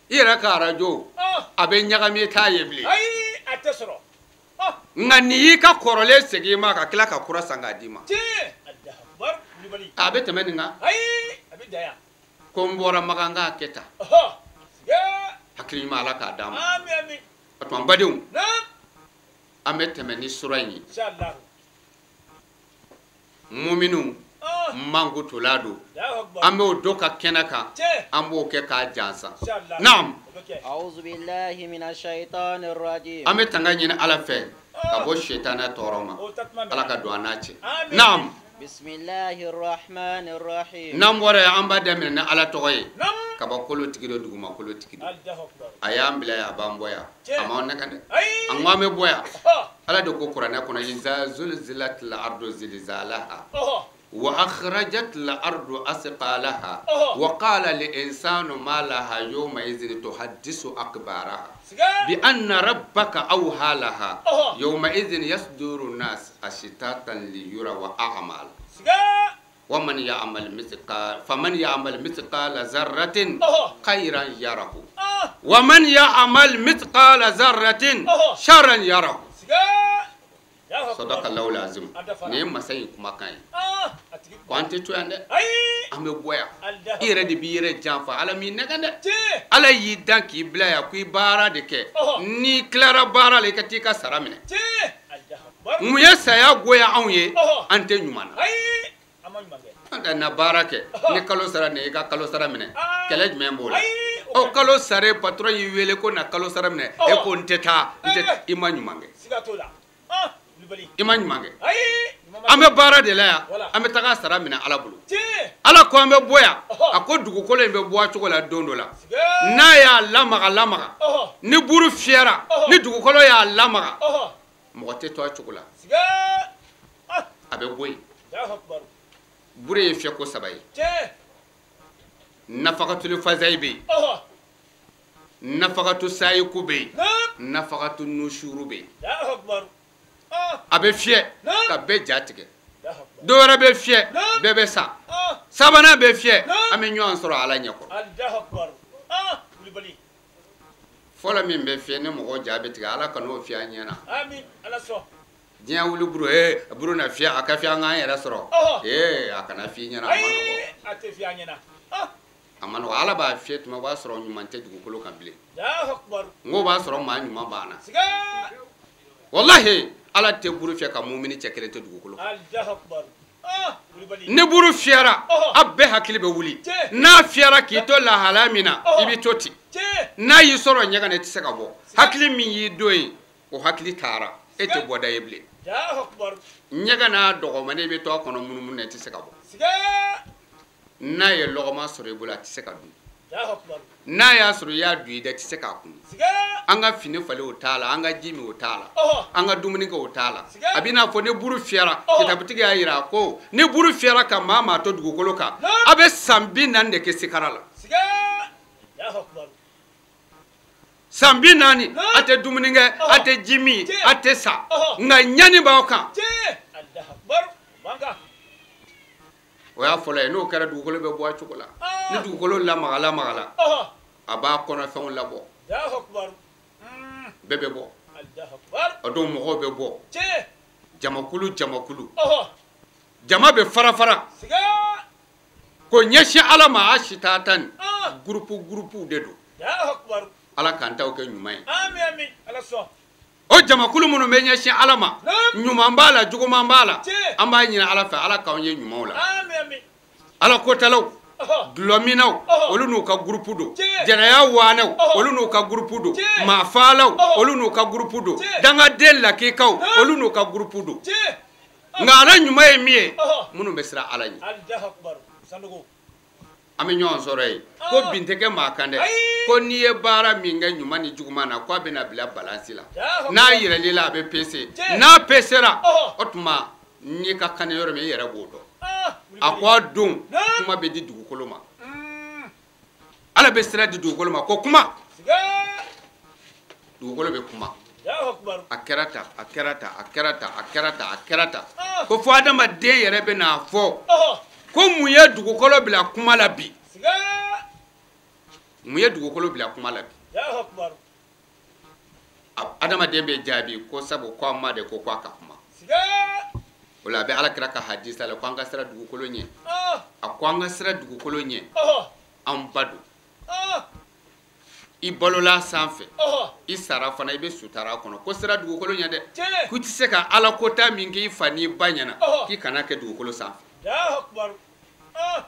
[SPEAKER 5] I yɛrɛ ka arajo a bɛ ɲagami i t'a ye bilen. Nka n'i y'i ka kɔrɔlen segin i ma ka tila ka kura san k'a d'i ma, a bɛ tɛmɛ nin kan. Ko n bɔra Makan k'a kɛ tan, hakili ɲuman Ala k'a d'an ma. O tuma n badenw, an bɛ tɛmɛ ni sura in ye. Muminu mankutola don, an b'o dɔ ka kɛnɛ kan, an b'o kɛ k'a jansa. Naam. An bɛ tanga ɲini Ala fɛ ka bɔ sitanɛ tɔɔrɔ ma, Ala ka don an n'a cɛ. Naam. N'an bɔra yen, an b'a daminɛ ni Ala tɔgɔ ye. Kabakolo tigi don, dugumakolo tigi don. A y'an bila yan, a b'an bɔ yan, a m'anw nɛgɛn dɛ. An ko an bɛ bɔ yan. Ala de ko kuranɛ kɔnɔ, iza zulzilatil ardu zilzalaha wa akhrajatil ardu asqalaha wa qala lil insanu ma laha yawma idhin tuhaddisu akhbaraha bi anna rabbaka awha laha yawma idhin yasduru nas ashitatan liyura wa a'mal wa man ya'mal mithqala faman ya'mal mithqala zarratin khayran yarahu wa man ya'mal mithqala zarratin sharran yarahu. Sadaqallahu alazim. Nin ye masa in kumakan ye. Ko an tɛ to yan dɛ, an bɛ bɔ yan. I yɛrɛ de b'i yɛrɛ janfa, Ala m'i nɛgɛn dɛ. Ala y'i dan k'i bila yan ko i baara de kɛ. N'i tilara baara la, i ka t'i ka sara minɛ. Mun ye saya goya anw ye? An tɛ ɲuman na. An ka na baara kɛ, ni kalo sara nin, i ka kalo sara minɛ. Kɛlɛ jumɛn b'o la? Ɔ kalo sara, patron y'i wele ko na kalo sara minɛ, e ko n tɛ taa, n tɛ, i ma ɲuman kɛ. I ma ɲuman kɛ. An bɛ baara de la yan, an bɛ taga sara minɛ Ala bolo. Ala ko an bɛ bɔ yan, a ko dugukolo in bɛ bɔ a cogo la don dɔ la. N'a y'a lamaga lamaga, ni buru fiyɛra, ni dugukolo y'a lamaga, mɔgɔ tɛ to a cogo la. A bɛ bɔ yen. Buru ye fiyɛko saba ye. Nafakatuli fazayi bɛ yen, nafakatu sayiku bɛ yen, nafakatu nusuru bɛ yen. A bɛ fiyɛ ka bɛɛ ja tigɛ. Dɔ wɛrɛ bɛ fiyɛ, bɛɛ bɛ sa. Sabanan bɛ fiyɛ, an bɛ ɲɔgɔn sɔrɔ Ala ɲɛkɔrɔ. Fɔlɔ min bɛ fiyɛ ni mɔgɔ ja bɛ tigɛ, Ala kan'o fiyɛ an ɲɛna. Diɲɛ wuli buru buru na fiyɛ, a ka fiyɛ an k'an yɛrɛ sɔrɔ. A kana fiyɛ ɲɛna, a ma nɔgɔ. A ma nɔgɔ. Ala b'a fiyɛ tuma o b'a sɔrɔ ɲuman tɛ dugukolo kan bilen. N ko b'a sɔrɔ maa ɲuman banna. Walahi Ala tɛ buru fiyɛ ka mumini cɛ kelen to dugukolo kan. Ni buru fiyɛra, a bɛɛ hakili bɛ wuli. N'a fiyɛra k'i to lahalaya min na, i bɛ to ten. N'a y'i sɔrɔ ɲɛgɛn na, i tɛ se ka bɔ. Hakili min y'i don yen, o hakili taara. E tɛ bɔda ye bilen. Ɲɛgɛn n'a dɔgɔmani, i bɛ to a kɔnɔ munumunu na, i tɛ se ka bɔ. N'a ye lɔgɔma sɔrɔ i bolo, a tɛ se ka dun. N'a y'a sɔrɔ i y'a dun i da, i tɛ se k'a kun. An ka fini falen o t'a la, an ka ji min o t'a la, an ka dumuni kɛ o t'a la. A b'i n'a fɔ ni buru fiyɛra, kitabutigi y'a jira ko ni buru fiyɛra ka maa maa to dugukolo kan, a bɛ san 40 de kɛ sikara la. San 40, a tɛ dumuni kɛ, a tɛ ji min, a tɛ sa, nka ɲani b'aw kan. O y'a fɔlɔ ye. N'o kɛra, dugukolo bɛ bɔ a cogo la. Ni dugukolo lamagala, a b'a kɔnɔfɛnw labɔ. Bɛɛ bɛ bɔ. O don mɔgɔw bɛ bɔ. Jamakulu jamakulu. Jama bɛ fara fara. Ko ɲɛsin Ala ma, a si t'a ta nin. Gurupu gurupuw de don. Ala k'an taw kɛ ɲuman ye. O jamakulu minnu bɛ ɲɛsin Ala ma, ɲuman b'a la, juguman b'a la, an b'a ɲini Ala fɛ, Ala k'anw ye ɲumanw la. Ala kotalaw, dulɔminnaw, olu n'u ka gurupu don. Jɛnɛya waanɛw, olu n'u ka gurupu don. Maafaalaw, olu n'u ka gurupu don. Dangaden lakikaw, olu n'u ka gurupu don. Nka Ala ɲuman ye min ye, minnu bɛ siran Ala ɲɛ. An bɛ ɲɔgɔn sɔrɔ yen. Ko bin tɛ kɛ maa kan dɛ. Ko n'i ye baara min kɛ ɲuman ni juguman na, k'a bɛna bila balansi la. N'a yɛlɛl'i la, a bɛ pese. N'a pesera, o tuma n'i ka kan yɔrɔ min, i yɛrɛ b'o dɔn. A ko a don, kuma bɛ di dugukolo ma. Ala bɛ sira di dugukolo ma ko kuma. Dugukolo bɛ kuma. A kɛra tan, a kɛra tan, a kɛra tan, a kɛra tan, a kɛra tan. Ko fo adamaden yɛrɛ bɛ n'a fɔ ko mun ye dugukolo bila kuma la bi? Mun ye dugukolo bila kuma la bi? Adamaden bɛ jaabi ko sabu ko a ma de ko a ka kuma. O la a bɛ Ala kira ka hadisa la ko an ka siran dugukolo ɲɛ. A ko an ka siran dugukolo ɲɛ. An ba don. I balola sanfɛ, i sara fana, i bɛ sutara kɔnɔ. Ko siran dugukolo ɲɛ dɛ. K'i tɛ se ka Ala kota min k'i fa n'i ba ɲɛna, k'i kana kɛ dugukolo sanfɛ.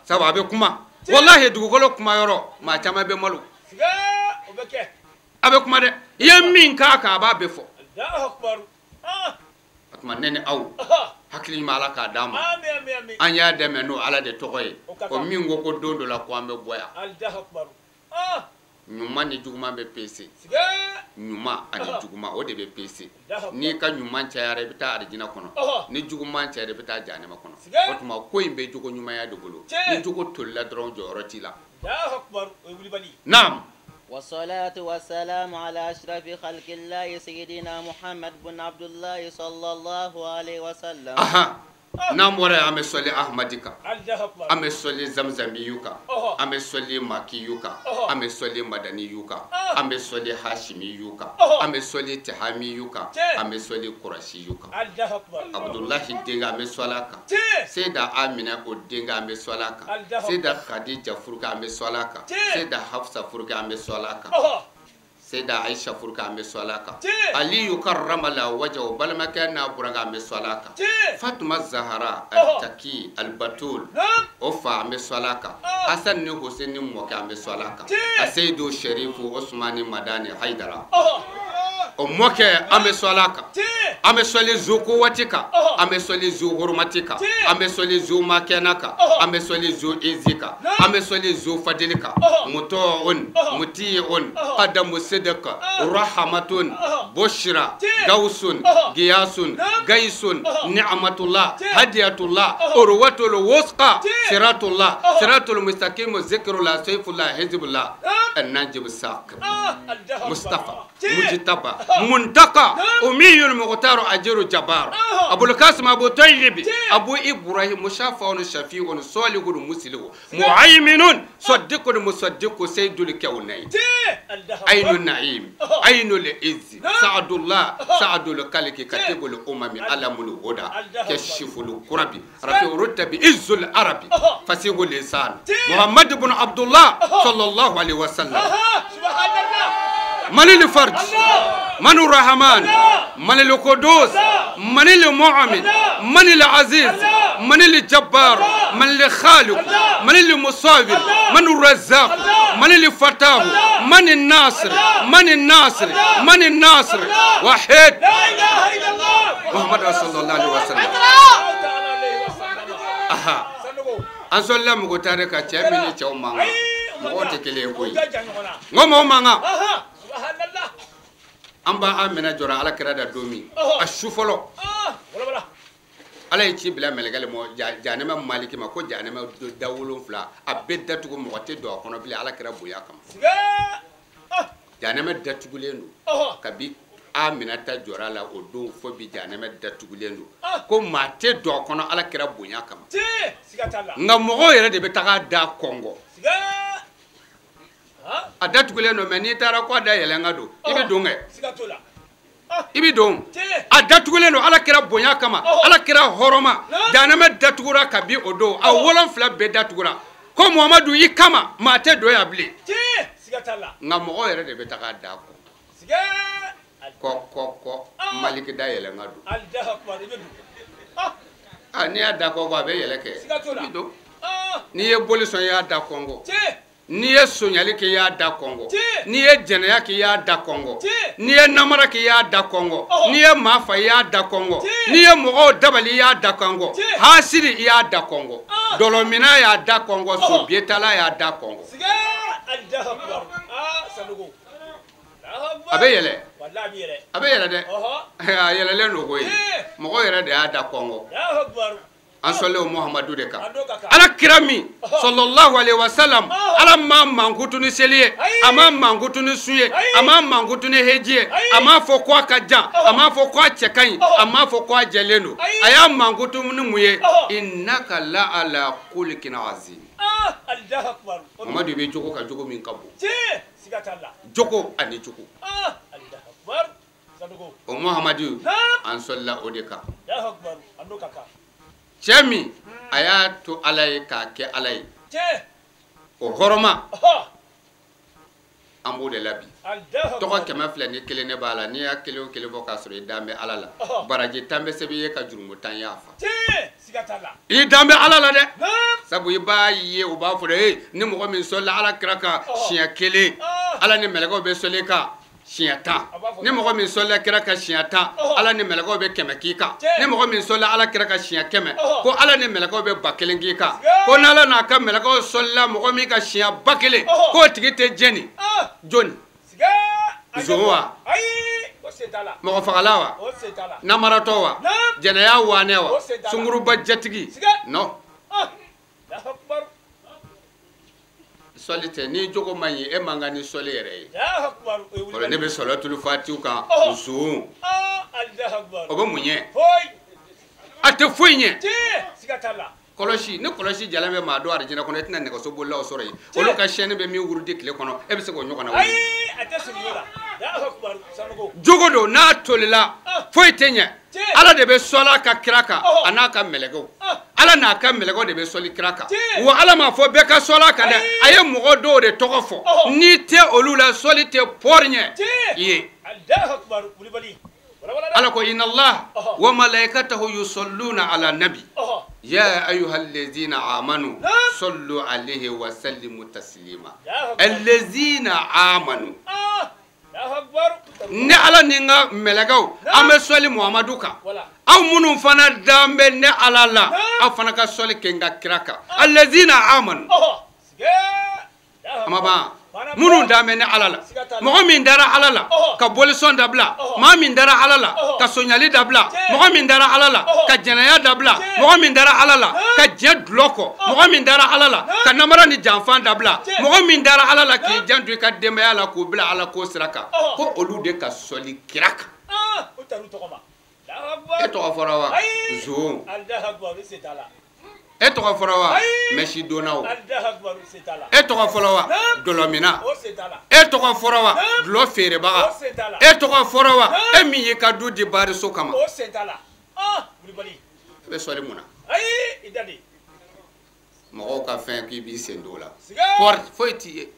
[SPEAKER 5] Sabu a bɛ kuma. Walahi dugukolo kuma yɔrɔ, maa caman bɛ malo. A bɛ kuma dɛ. I ye min k'a kan, a b'a bɛɛ fɔ. O tuma ne ni aw, hakili ɲuman Ala k'a d'an ma. An y'a dɛmɛ n'o Ala de tɔgɔ ye. O min ko ko don dɔ la ko an bɛ bɔ yan. Ɲuman ni juguman bɛ pese. Ɲuman ani juguman, o de bɛ pese. N'i ka ɲuman cayara, i bɛ taa arijinɛ kɔnɔ. Ni juguman cayara, i bɛ taa jahanama kɔnɔ. O tuma ko in bɛ jogo ɲumanya de bolo. Ni jogo tolila dɔrɔn, jɔyɔrɔ t'i la. Naam.
[SPEAKER 6] والصلاة والسلام على أشرف خلق الله سيدنا محمد بن عبد الله صلى الله عليه وسلم.
[SPEAKER 5] N'an bɔra yen, an bɛ sɔli Ahmadi kan, an bɛ sɔli Zamzamiyu kan, an bɛ sɔli Makiyu kan, an bɛ sɔli Madaniyu kan, an bɛ sɔli Hashimiyu kan, an bɛ sɔli Tihamiyu kan, an bɛ sɔli Kurasiyu kan. Abudulahi denkɛ, an bɛ sɔli a kan. Seyida Amina o denkɛ, an bɛ sɔli a kan. Seyida Khadija furukɛ, an bɛ sɔli a kan. Seyida Hafsa furukɛ, an bɛ sɔli a kan. Seyida Aisha furukɛ, an bɛ sɔli a kan. Aliyu karramala wajahu, balimakɛ n'a burankɛ, an bɛ sɔli a kan. Fatuma Zahara Altaki Albatul, o fa, an bɛ sɔli a kan. Hasan ni Hussein ni mɔkɛ, an bɛ sɔli a kan. Aseyidu Sherifu Osmani Madani Haidara, o mɔkɛ, an bɛ sɔli a kan. An bɛ sɔli Zokowati kan, an bɛ sɔli Zuhurumati kan, an bɛ sɔli Zumakɛna kan, an bɛ sɔli Zu Izi kan, an bɛ sɔli Zu Fadili kan. Mutɔun mutiun qadamu sidq rahamatun bushra gawsun giyasun gaisun ni'matullah hadiyatullah urwatul wusqa siratullah siratul mustaqim zikrullah sayfullah hizbullah. النجم الساقب مصطفى مجتبى منتقى أمي المختار أجير جبار أبو القاسم أبو طيب أبو إبراهيم مشافع شفيع صالح مسلم معيمن صديق مصدق سيد الكونين عين النعيم عين العز سعد الله سعد الكلك كتب الأمم علم الهدى كشف الكرب رفيع الرتب عز العرب فسيح اللسان محمد بن عبد الله صلى الله عليه وسلم. من الفرج من الرحمن من القدوس من المؤمن من العزيز من الجبار من الخالق من المصابر من الرزاق من الفتاح من الناصر من الناصر من الناصر واحد
[SPEAKER 1] لا اله الا الله
[SPEAKER 5] محمد صلى الله عليه وسلم. Aha an sɔlila mɔgɔ tare ka cɛ min ni cɛw man kan mɔgɔw tɛ kelen ye koyi n ko mɔgɔw man kan an b'a minɛ jɔra ala kira da don min a su fɔlɔ ala ye ci bila mɛlɛkɛ le ma jahanama maliki ma ko jahanama da 7 a bɛɛ datugu mɔgɔ tɛ don a kɔnɔ bilen ala kira bonya kama jahanama datugulen don kabi Aminata jɔra la o don fo bi jahanama datugulen don ko maa tɛ don a kɔnɔ ala kira bonya kama nka mɔgɔw yɛrɛ de bɛ taga da kɔngɔ a datugulen don mɛ n'i taara ko a da yɛlɛn ka don i bɛ don kɛ i bɛ don a datugulen don ala kira bonya kama ala kira hɔrɔma jahanama datugura kabi o don a 7 bɛɛ datugura ko Muhamadu i kama maa tɛ don yan bilen nka mɔgɔw yɛrɛ de bɛ taga da kɔngɔ kɔ kɔ kɔ maliki da yɛlɛn ka don n'i y'a da kɔngɔ a bɛ yɛlɛ kɛ i bɛ don n'i ye boli sɔn i y'a da kɔngɔ n'i ye sonyali kɛ i y'a da kɔngɔ n'i ye jɛnɛya kɛ i y'a da kɔngɔ n'i ye namara kɛ i y'a da kɔngɔ n'i ye maa fa i y'a da kɔngɔ n'i ye mɔgɔw dabali i y'a da kɔngɔ hasiri i y'a da kɔngɔ dɔlɔminna y'a da kɔngɔ sobietala y'a da kɔngɔ a bɛ yɛlɛ a bɛ yɛlɛ dɛ a yɛlɛlen don koyi mɔgɔ yɛrɛ de y'a da kɔngɔ an sɔlila o Muhamadu de kan ala kira min sallallahu alaihi wasallam ala ma mankutu ni seli ye a ma mankutu ni sun ye a ma mankutu ni heji ye a ma fɔ ko a ka jan a ma fɔ ko a cɛ ka ɲi a ma fɔ ko a jɛlen don a y'a mankutu ni mun ye innaka la ala khuluqin azim. Muhamadu bɛ jogo ka jogo min ka bon jogo ani jogo o Muhamadu an sɔlila o de kan cɛ min a y'a to ala ye k'a kɛ ala ye o hɔrɔma an b'o de la bi tɔgɔ 201 ne b'a la n'i y'a kelen o kelen fɔ k'a sɔrɔ i dan bɛ ala la baraji 10 bɛ sɛbɛn i ye ka jurumu 10 yafa i dan bɛ ala la dɛ sabu i b'a ye u b'a fɔ de ni mɔgɔ min sɔlila ala kira kan siɲɛ 1 ala ni mɛlɛkɛw bɛ sɔli i kan siɲɛ 10 ni mɔgɔ min sɔlila kira kan siɲɛ 10 ala ni mɛlɛkɛw bɛ 100 k'i kan ni mɔgɔ min sɔlila ala kira kan siɲɛ 100 ko ala ni mɛlɛkɛw bɛ 1000 k'i kan ko n'ala n'a ka mɛlɛkɛw sɔlila mɔgɔ min ka siɲɛ 1000 k'o tigi tɛ jɛni jɔni zon wa mɔgɔ fagala wa namaratɔ wa jɛnɛya wanɛ wa sunguruba jatigi non sɔli tɛ ni jogo man ɲi e man kan ni sɔli yɛrɛ ye kɔrɔ ne bɛ sɔlɔ tulu fatiw kan zon o bɛ mun ɲɛ a tɛ foyi ɲɛ kɔlɔsi ni kɔlɔsi jalan bɛ maa dɔn arijinɛ kɔnɔ e tɛna nɛgɛso bolilaw sɔrɔ yen olu ka siyɛnni bɛ min wurudi tile kɔnɔ e bɛ se k'o ɲɔgɔnna wuli jogo don n'a tolila foyi tɛ ɲɛ ala de bɛ sɔli a ka kira kan a n'a ka mɛlɛkɛw ala n'a ka mɛlɛkɛw de bɛ sɔli kira kan wa ala m'a fɔ bɛɛ ka sɔli a kan dɛ a ye mɔgɔ dɔw de tɔgɔ fɔ n'i tɛ olu la sɔli tɛ pɔri ɲɛ i ye ala ko inna Allah wa malaikatahu yusalluna ala nabi ya ayyuhallazina amanu sallu alayhi wa sallimu taslima allazina amanu ne ala ni n ka mɛlɛkɛw an bɛ sɔli Muhamadu kan aw minnu fana dan bɛ ne ala la aw fana ka sɔli kɛ n ka kira kan allazina amanu a ma ban minnu dan bɛ ne ala la mɔgɔ min dara ala la ka bolisɔn dabila maa min dara ala la
[SPEAKER 7] ka sonyali dabila, mɔgɔ min dara Ala la ka jɛnɛya dabila, mɔgɔ min dara Ala la ka diɲɛ dulɔ kɔ, mɔgɔ min dara Ala la ka namara ni janfan dabila, mɔgɔ min dara Ala la k'i janto i ka denbaya la k'u bila Ala ko sira kan, ko olu de ka sɔli kira kan. E tɔgɔ fɔra wa? Zon. E tɔgɔ fɔra wa? Mɛsidonnaw. E tɔgɔ fɔra wa? Dɔlɔminna. E tɔgɔ fɔra wa? Dulɔ feerebaga. E tɔgɔ fɔra wa? E min y'i ka du di baariso kama. E bɛ sɔli mun na? Mɔgɔw ka fɛn k'i b'i sen don o la. Foyi t'i ye.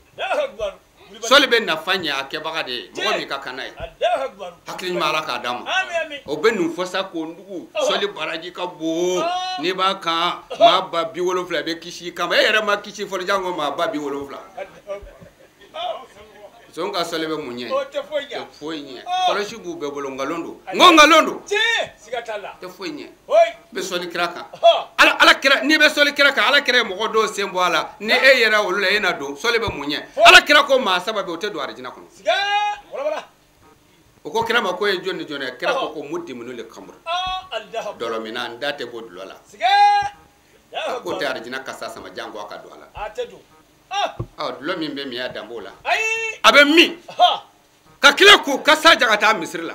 [SPEAKER 7] Sɔli bɛ nafa ɲɛ a kɛbaga de ye, mɔgɔ min ka kan n'a ye. Hakili ɲuman Ala k'a d'a ma. O bɛ nin fɔ sa k'o nugu. Sɔli baraji ka bon. N'i b'a kan maa 70,000 bɛ kisi i kama. E yɛrɛ ma kisi fɔlɔ janko maa 70,000. Zon ka sɔli bɛ mun ɲɛ? Tɛ foyi ɲɛ. Kɔlɔsi b'u bɛɛ bolo, nkalon don. N ko nkalon don. Tɛ foyi ɲɛ. I bɛ sɔli kira kan. Ala kira, n'i bɛ sɔli kira kan, Ala kira ye mɔgɔ dɔw sen bɔ a la. Ni e yɛrɛ olu la, e na don. Sɔli bɛ mun ɲɛ? Ala kira ko maa 3 bɛ yen, o tɛ don arijinɛ kɔnɔ. O ko kira ma ko ye jɔn ni jɔn ye? Kira ko ko mudiminu le kamuru. Dɔlɔminna, n da tɛ bɔ dulɔ la. A ko tɛ arijinɛ kasa sama janko a ka don a la. Ɔ dulɔ min bɛ min a dan b'o la. A bɛ min ka tila k'u kasa ja ka taa misiri la.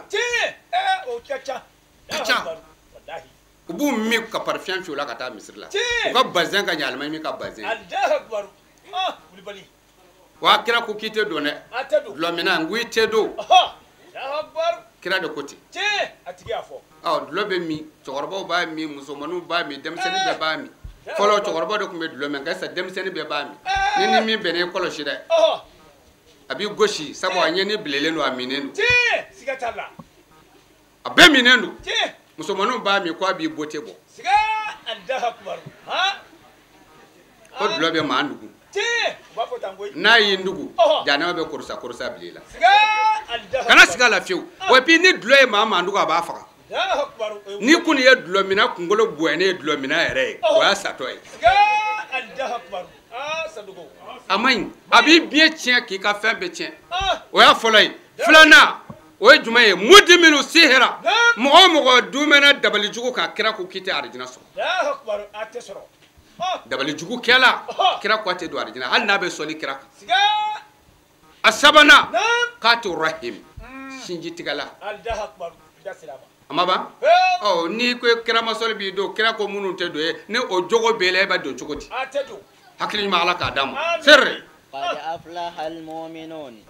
[SPEAKER 7] Ka ca. U b'u min ka parfum fiyɛ u la ka taa misiri la. U ka bazɛn ka ɲɛ alimami ka bazɛn. Wa kira ko k'i tɛ don dɛ. Dulɔminna n ko i tɛ don. Kira de ko ten. Ɔ dulɔ bɛ min, cɛkɔrɔbaw b'a min, musomaninw b'a min, denmisɛnnin bɛɛ b'a min. Fɔlɔ cɛkɔrɔba de tun bɛ dulɔ min, nka sisan denmisɛnnin bɛɛ b'a min. Ni min bɛnna i kɔlɔsi dɛ. A b'i gosi sabu a ɲɛni bilenlen don, a minnen don. A bɛɛ minnen don. Musomaninw b'a min ko a b'i bote bɔ. Ko dulɔ bɛ maa nugu. N'a y'i nugu, janɛmɛ bɛ korosa korosa bila i la. Kana sigi a la fiyewu. Wa puis ni dulɔ ye maa nugu, a b'a faga. Ni kun ye dulɔminna kunkolo bonya ye dulɔminna yɛrɛ ye, o y'a satɔ ye. A man ɲi. A b'i biɲɛ tiɲɛ k'i ka fɛn bɛɛ tiɲɛ. O y'a fɔlɔ ye. Filanan, o ye jumɛn ye? Mudiminu sihira. Mɔgɔ o mɔgɔ dumɛnna dabalijugu kan, kira ko k'i tɛ arijinɛ sɔrɔ. Dabalijugu kɛla, kira ko a tɛ don arijinɛ hali n'a bɛ sɔli kira kan. A sabanan, k'a tɛ rahim, sinji tigɛla. A ma ban? Ɔ n'i ko kira ma sɔli b'i don, kira ko minnu tɛ don ye, ni o jogo b'e la, e bɛ don cogo di? Hakili ɲuman Ala k'a d'a ma. Sere.
[SPEAKER 6] Qad aflaha al-mu'minun.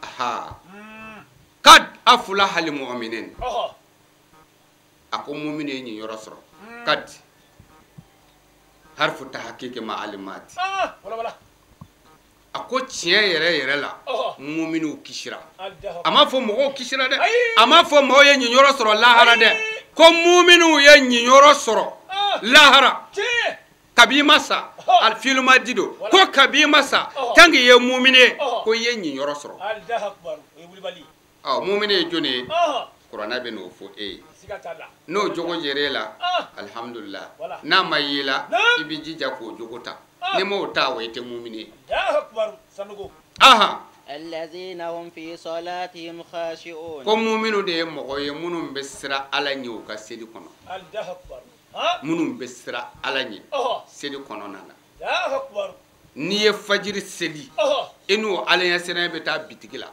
[SPEAKER 7] Qad aflaha al-mu'minin. A ko muminu ye nin yɔrɔ sɔrɔ. Qad harfu tahqiqi ma'alimati. A ko tiɲɛ yɛrɛ yɛrɛ la, muminuw kisira. A m'a fɔ mɔgɔw kisira dɛ. A m'a fɔ maaw ye nin yɔrɔ sɔrɔ lahara dɛ. Ko muminuw ye nin yɔrɔ sɔrɔ lahara. Kabi i ma sa, alifilima di don. Ko kabi i ma sa, tant que i ye mumini ye, ko i ye nin yɔrɔ sɔrɔ. Ɔ mumini ye jɔni ye? Kuranɛ bɛ n'o fɔ e ye. N'o jogo yɛrɛ e la, alihamudulila. N'a ma ye la, i b'i jija k'o jogo ta. Ni m'o ta, o i tɛ mumini ye. Ko muminu de ye mɔgɔ ye minnu bɛ siran Ala ɲɛ u ka seli kɔnɔ. Minnu bɛ siran Ala ɲɛ seli kɔnɔna na. N'i ye fajiri seli, i n'o Ala ɲɛsiranya bɛ taa bitigi la.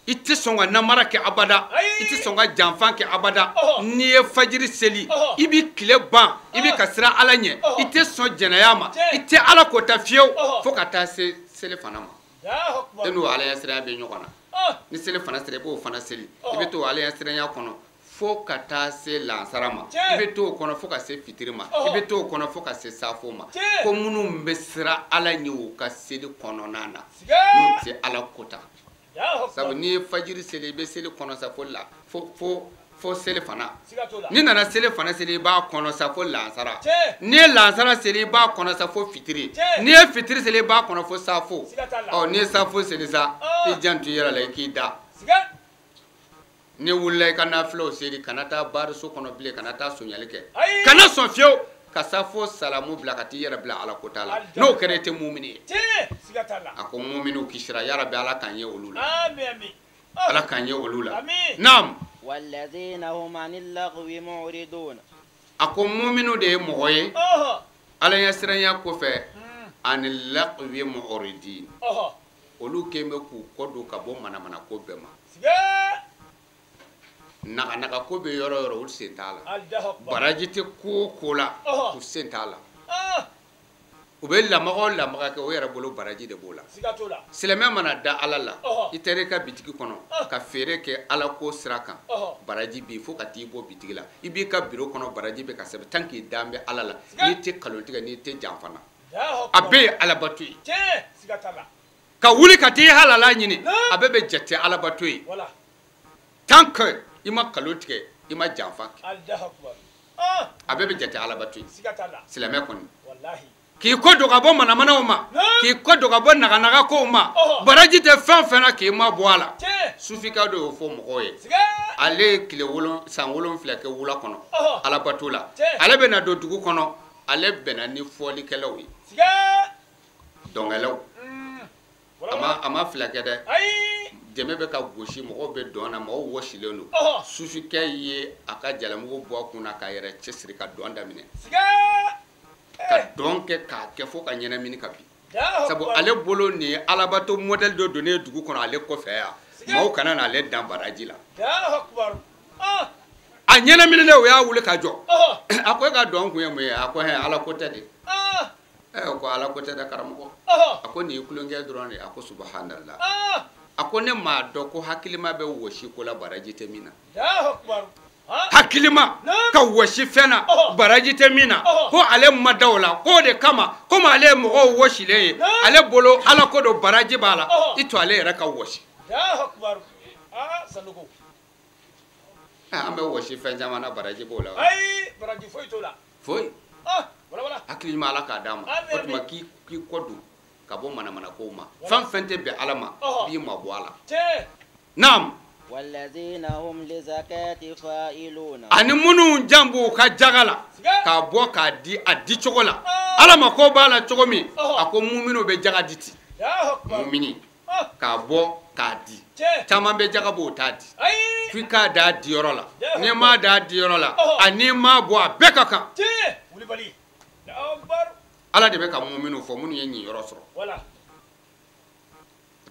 [SPEAKER 7] I tɛ sɔn ka namara kɛ abada, i tɛ sɔn ka janfan kɛ abada. N'i ye fajiri seli, i b'i tile ban, i bɛ ka siran Ala ɲɛ, i tɛ sɔn jɛnɛya ma, i tɛ Ala kota fiyewu fo ka taa se seli fana ma. E n'o Ala ɲɛsiranya bɛ ɲɔgɔn na. Ni seli fana sera, i b'o fana seli. I bɛ to Ala ɲɛsiranya kɔnɔ fo ka taa se lansara ma. I bɛ to o kɔnɔ fo ka se fitiri ma. I bɛ to o kɔnɔ fo ka se safo ma. Ko minnu bɛ siran Ala ɲɛ u ka seli kɔnɔna na, n'u tɛ Ala kota. Sabu n'i ye fajiri seli, i bɛ seli kɔnɔ sa fo la fo seli fana. N'i nana seli fana seli, i b'a kɔnɔ sa fo lansara. N'i ye lansara seli, i b'a kɔnɔ sa fo fitiri. N'i ye fitiri seli, i b'a kɔnɔ fo safo. Ɔ n'i ye safo seli sa, i janto i yɛrɛ la, i k'i da. N'i wulila i ka nafilaw seli, kana taa baariso kɔnɔ bilen, kana taa sonyali kɛ. Kana sɔn fiyewu ka safo salamu bila ka t'i yɛrɛ bila Ala kota la. N'o kɛra, i tɛ mumini ye. A ko muminiw kisira, yarabi Ala k'an ye olu la. Ala k'an ye olu la. Naam.
[SPEAKER 6] Walladhina hum 'anil lagwi mu'ridun.
[SPEAKER 5] A ko muminu de ye mɔgɔ ye ala ɲɛsiranya kɔfɛ anil lagwi mu'ridin, olu kɛn bɛ k'u kɔ don ka bɔ manamana ko bɛɛ ma. Naga ko bɛ yɔrɔ yɔrɔ olu sen t'a la, baraji tɛ ko o ko la u sen t'a la. U bɛ lamaga o lamaga kɛ o yɛrɛ bolo baraji de b'o la. Silamɛ mana da ala la, i taara i ka bitigi kɔnɔ ka feere kɛ ala ko sira kan, baraji b'i fo ka t'i bɔ bitigi la. I b'i ka biro kɔnɔ baraji bɛ ka sɛbɛn tant k'i dan bɛ ala la, n'i tɛ nkalon tigɛ, n'i tɛ janfa na, a bɛɛ ye alabato ye. Ka wuli ka t'i halala ɲini, a bɛɛ bɛ jate alabato ye tant que i ma nkalon tigɛ, i ma janfa kɛ, a bɛɛ bɛ jate alabato ye. Silamɛ kɔni k'i kɔ don ka bɔ manamanaw ma, k'i kɔ don ka bɔ naganaga kow ma, baraji tɛ fɛn fɛn na k'i ma bɔ a la. Sufika dɔ y'o fɔ mɔgɔw ye, ale ye tile san 7 kɛ wula kɔnɔ alabato la. Ale bɛ na don dugu kɔnɔ, ale bɛnna ni fɔlikɛlaw ye, dɔnkɛlaw. A ma fila kɛ dɛ, dɛmɛ bɛ ka gosi, mɔgɔw bɛ dɔn na, mɔgɔw wɔsilen don. Sufikɛ ye a ka jalamugu bɔ a kun na k'a yɛrɛ cɛsiri ka dɔn daminɛ, ka dɔn kɛ k'a kɛ fo ka ɲɛnamini ka bin. Sabu ale bolo nin ye alabato modèle dɔ donnen dugu kɔnɔ ale kɔfɛ yan, maaw kana n'ale dan baraji la. A ɲɛnamini o y'a wuli ka jɔ. A ko e ka dɔn kun ye mun ye? A ko hɛn, ala ko tɛ de. Ko ala ko tɛ dɛ karamɔgɔ. A ko nin ye kulonkɛ dɔrɔn de ye. A ko subhanallah. A ko ne m'a dɔn ko hakilima bɛ wɔsi ko la baraji tɛ min na. Hakilima ka wɔsi fɛn na baraji tɛ min na, ko ale ma da o la, k'o de kama komi ale ye mɔgɔw wɔsilen ye, ale bolo ala ko don baraji b'a la, i to ale yɛrɛ ka wɔsi. An bɛ wɔsi fɛn caman na, baraji b'o la.
[SPEAKER 1] Ayi, baraji foyi t'o la.
[SPEAKER 5] Foyi. Hakili ɲuman ala k'a d'a ma. O tuma k'i kɔ don ka bɔ manamana kow ma, fɛn fɛn tɛ bɛn ala ma, b'i mabɔ a la. Naam.
[SPEAKER 6] Walladhina hum lizakati fa'iluna.
[SPEAKER 5] Ani minnu jan b'u ka jaga la k'a bɔ k'a di a di cogo la, ala ma ko b'a la cogo min, a ko muminu bɛ jaga di ten. Mumini k'a bɔ k'a di, caman bɛ jaga bɔ o t'a di, f'i k'a d'a diyɔrɔ la. N'i m'a d'a diyɔrɔ la, ani m'a bɔ a bɛɛ ka kan. Ala de bɛ ka muminu fɔ minnu ye nin yɔrɔ sɔrɔ.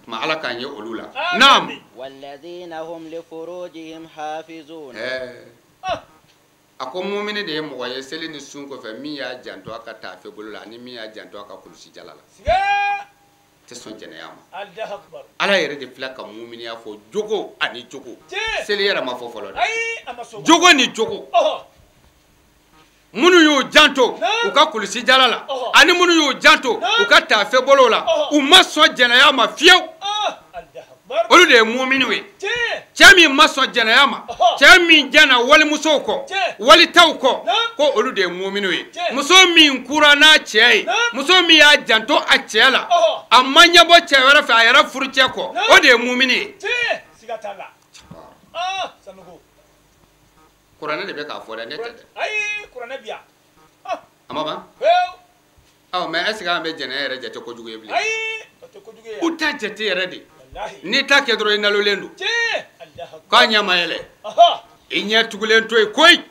[SPEAKER 5] Ma ala k'an ye olu la. Naam.
[SPEAKER 6] Walladhina hum li furujihim hafizun.
[SPEAKER 5] A ko mumini de ye mɔgɔ ye seli ni sun kɔfɛ min y'a janto a ka taafe bolo la ani min y'a janto a ka kulusi jala la. Tɛ sɔn jɛnɛya ma. Ala yɛrɛ de filɛ ka muminiya fɔ jogo ani jogo. Seli yɛrɛ ma fɔ fɔlɔ dɛ. Jogo ni jogo. Minnu y'u janto u ka kulusi jala la ani minnu y'u janto u ka taafe bolo la, u ma sɔn jɛnɛya ma fiyewu. Olu de ye muminiw ye. Cɛ min ma sɔn jɛnɛya ma, cɛ min jɛnna walimusow kɔ, walitaw kɔ, ko olu de ye muminiw ye. Muso min kura n'a cɛ ye, muso min y'a janto a cɛ la, a ma ɲɛbɔ cɛ wɛrɛ fɛ a yɛrɛ furucɛ kɔ, o de ye mumini ye. Kuranɛ de bɛ k'a fɔ dɛ, ne tɛ dɛ.
[SPEAKER 1] Ayi, kuranɛ bi yan.
[SPEAKER 5] A ma ban? Ɔ mais est ce que an bɛ jɛnɛya yɛrɛ jate kojugu ye bilen?
[SPEAKER 1] Ayi, o tɛ kojugu ye.
[SPEAKER 5] U t'a jate yɛrɛ de. N'i t'a kɛ dɔrɔn i nalolen don. K'a ɲɛ ma yɛlɛ. I ɲɛ tugulen to yen koyi.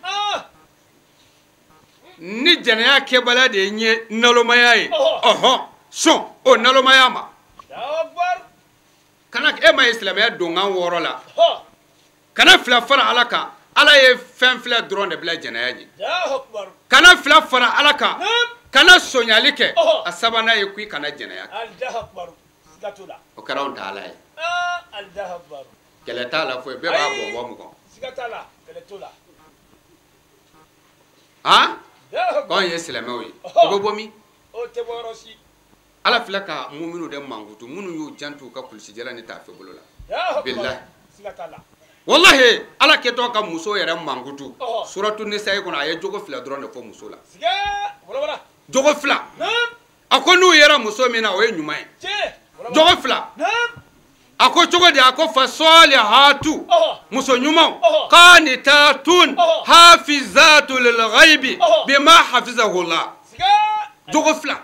[SPEAKER 5] Ni jɛnɛya kɛbaliya de ye ɲɛ nalomaya ye, ɔhɔn, sɔn o nalomaya ma. Kana e ma ye silamɛya donkan 6 la. Kana 2 fara ala kan. Ala ye fɛn 2 dɔrɔn de bila jɛnɛya ɲɛ. Kana 2 fara ala kan, kana sonyali kɛ. A sabanan ye ko i kana jɛnɛya kɛ. O kɛra anw ta ala ye. Kɛlɛ t'a la foyi, bɛɛ b'a bɔn bɔ mɔgɔ. Han? K'anw ye silamɛw ye, o bɛ bɔ min? Ala filɛ ka muminu de mankutu, minnu y'u janto u ka kulusijala ni taafe bolo la. Bilahi. Wallahi, ala kɛtɔ ka muso yɛrɛ mankutu suratu Nisayi kɔnɔ, a ye jogo 2 dɔrɔn de fɔ muso la. Jogo 2. A ko n'u yɛrɛ muso min na, o ye ɲuman ye. Jogo 2. A ko cogo di? A ko fasolihatu, muso ɲumanw, qanitatun hafizatu lil ghaibi bima hafizahullah. Jogo 2.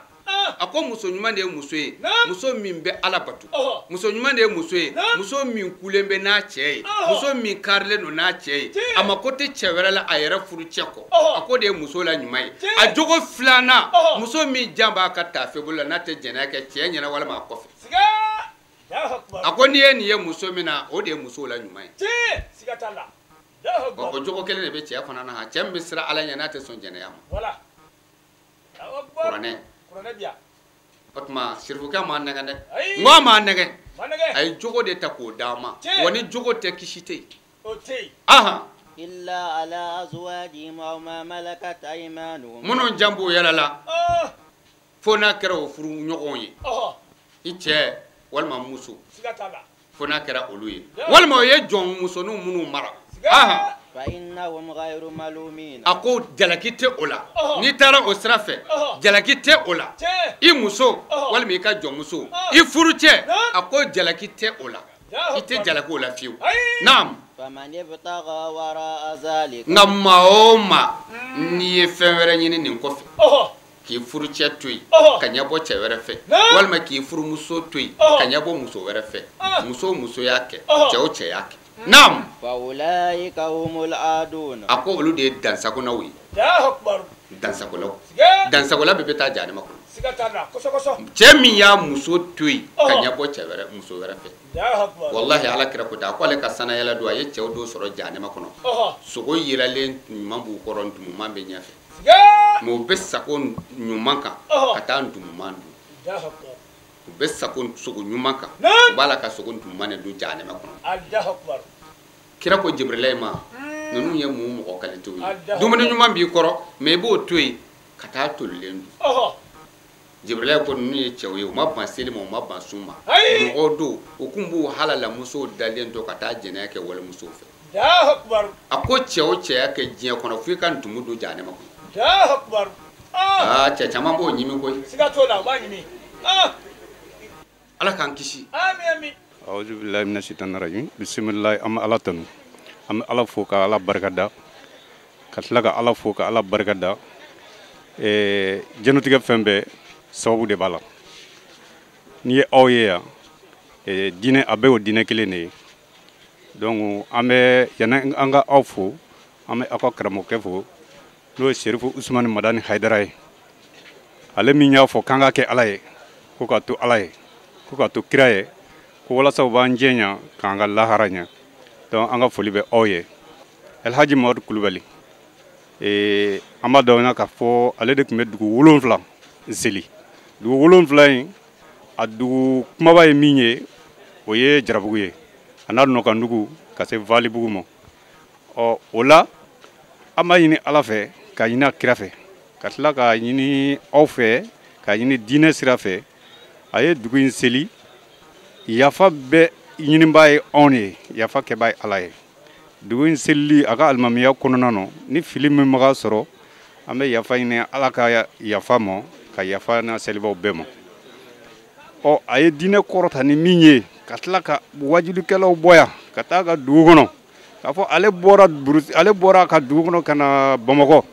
[SPEAKER 7] A ko muso ɲuman de ye muso ye, muso min bɛ Ala bato, muso ɲuman de ye muso ye, muso min kulen bɛ n'a cɛ ye, muso min karilen don n'a cɛ ye, a mako tɛ cɛ wɛrɛ la a yɛrɛ furu cɛ kɔ. A ko de ye muso la ɲuman ye. A jogo filanan, muso min jan b'a ka taafe bolo la n'a tɛ jɛnɛya kɛ cɛ ɲɛna walima a kɔfɛ. A ko n'i ye nin ye muso min na, o de ye muso la ɲuman ye. O jogo kelen de bɛ cɛ fana na, cɛ min bɛ siran Ala ɲɛ n'a tɛ sɔn jɛnɛya ma. Kuranɛ. O tuma sirifukɛ m'a nɛgɛn dɛ, n ko a m'a nɛgɛn, a ye jogo de ta k'o d'a ma, wa ni jogo tɛ kisi tɛ yen. Ahan. Minnu jan b'u yɛrɛ la, fo n'a kɛra o furu ɲɔgɔn ye, i cɛ walima muso, fo n'a kɛra olu ye, walima o ye jɔn musoninw minnu mara. Ahan. A ko jalaki tɛ o la, n'i taara o sira fɛ jalaki tɛ o la, i muso walima i ka jɔnmuso, i furucɛ, a ko jalaki tɛ o la, i tɛ jalaki o la fiyewu. Naam. Nka maa o maa n'i ye fɛn wɛrɛ ɲini nin kɔfɛ, k'i furucɛ to yen ka ɲɛbɔ cɛ wɛrɛ fɛ, walima k'i furumuso to yen ka ɲɛbɔ muso wɛrɛ fɛ, muso o muso y'a kɛ, cɛ o cɛ y'a kɛ. Naam. A ko olu de ye dansagonaw ye. Dansagonaw. Dansagola bɛɛ bɛ taa jahanama kɔnɔ. Cɛ min y'a muso to yen ka ɲɛbɔ cɛ wɛrɛ muso wɛrɛ fɛ. Walahi Ala kira ko ten, a ko ale ka sanayɛlɛ don, a ye cɛw dɔw sɔrɔ jahanama kɔnɔ. Sogo yiralen ɲuman b'u kɔrɔ, ntumuman bɛ ɲɛfɛ. Mais u bɛ sago ɲuman kan ka taa ntumuman dun. U bɛ sago sogo ɲuman kan, u b'a la ka sogo ntumuman de dun jahanama kɔnɔ. Kira ko Jibirila ma, ninnu ye mun mɔgɔ kalitew ye, dumuni ɲuman b'i kɔrɔ mais i b'o to yen ka taa tolilen dun. Jibirila ko ninnu ye cɛw ye, u ma ban seli ma, u ma ban sun ma, mɔgɔw don u kun b'u halala musow dalen to ka taa jɛnɛya kɛ walimusow fɛ. A ko cɛ o cɛ y'a kɛ diɲɛ kɔnɔ fo i ka ntumu don jahanama kɔnɔ. Aa, cɛ caman b'o ɲimi koyi. Ala k'an kisi.
[SPEAKER 8] Awuzu bilahi mina shaitanir rajim. Bisimilahi, an bɛ Ala tanu, an bɛ Ala fo ka Ala barika da, ka tila ka Ala fo ka Ala barika da. Diɲɛlatigɛ fɛn bɛɛ sababu de b'a la. N'i ye aw ye yan, diinɛ a bɛɛ y'o diinɛ kelen de ye. Donc an bɛ yanni an ka aw fo, an bɛ aw ka karamɔgɔkɛ fo, n'o ye Serifu Usumani Madani Hayidara ye. Ale min y'a fɔ k'an ka kɛ Ala ye, ko ka to Ala ye, ko ka to kira ye, ko walasa u b'an jɛ ɲa k'an ka lahara ɲa. Donc an ka foli bɛ aw ye. Alhaji Mamadu Kulubali, an b'a dɔn k'a fɔ ale de tun bɛ dugu 7 seli. Dugu 7 in, a dugu kumaba ye min ye, o ye Jarabugu ye, a n'a nɔkandugu ka se Valibugu ma. Ɔ o la, an b'a ɲini Ala fɛ, ka ɲini a kira fɛ, ka tila k'a ɲini aw fɛ, ka ɲini diinɛ sira fɛ. A ye dugu in seli, yafa bɛɛ ɲinibaa ye anw ye, yafa kɛbaa ye Ala ye. Dugu in selili a ka alimamiya kɔnɔna na, ni fili min maga sɔrɔ, an bɛ yafa ɲini Ala ka yafa ma, ka yafa n'a selibaw bɛɛ ma. Ɔ a ye diinɛ kɔrɔta ni min ye, ka tila ka wajulikɛlaw bɔ yan ka taa ka dugu kɔnɔ, k'a fɔ ale bɔra ka dugu kɔnɔ ka na Bamakɔ,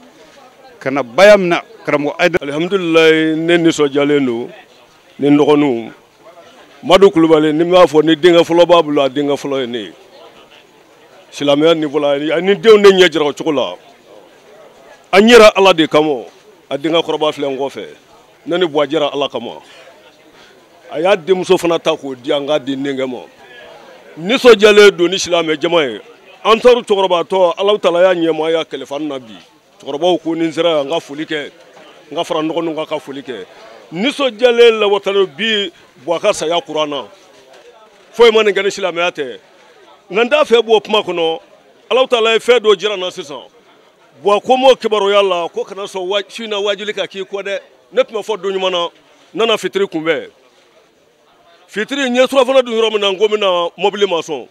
[SPEAKER 8] ka na baya minɛ karamɔgɔ Ayidara.
[SPEAKER 9] Alihamudulilayi, ne nisɔndiyalen don ni n dɔgɔninw. Madu Kulubali, ni b'a fɔ ni denkɛ fɔlɔ b'a bolo, a denkɛ fɔlɔ ye ne ye. Silamɛya niveau la, ni denw ne ɲɛ jira o cogo la, an ɲɛra Ala de kama. A denkɛ kɔrɔba filɛ n kɔfɛ, ne ni Buwa jɛra Ala kama. A y'a denmuso fana ta k'o di an k'a di denkɛ ma. Nisɔndiyalen don ni silamɛ jama ye. An taara cɛkɔrɔbatɔ, Alahu taala y'a ɲɛma y'a kalifa n na bi. Cɛkɔrɔbaw ko ni n sera yan, n ka foli kɛ, n ka fara n dɔgɔninw kan ka foli kɛ. Nisɔndiyalen lawatalen bi Buwa ka saya kuran na. Foyi ma nin kɛ ni silamɛya tɛ. Nka n t'a fɛ bɔ kuma kɔnɔ, Alahu taala ye fɛn dɔ jira n na sisan. Buwa ko m'o kibaruya la, ko kana sɔn su in na wajuli ka k'i kɔ dɛ. Ne tun bɛ fɔ don ɲuman na, n nana fitiri kunbɛn. Fitiri n ye surafana dun yɔrɔ min na, n ko n bɛna mɔbili ma sɔn.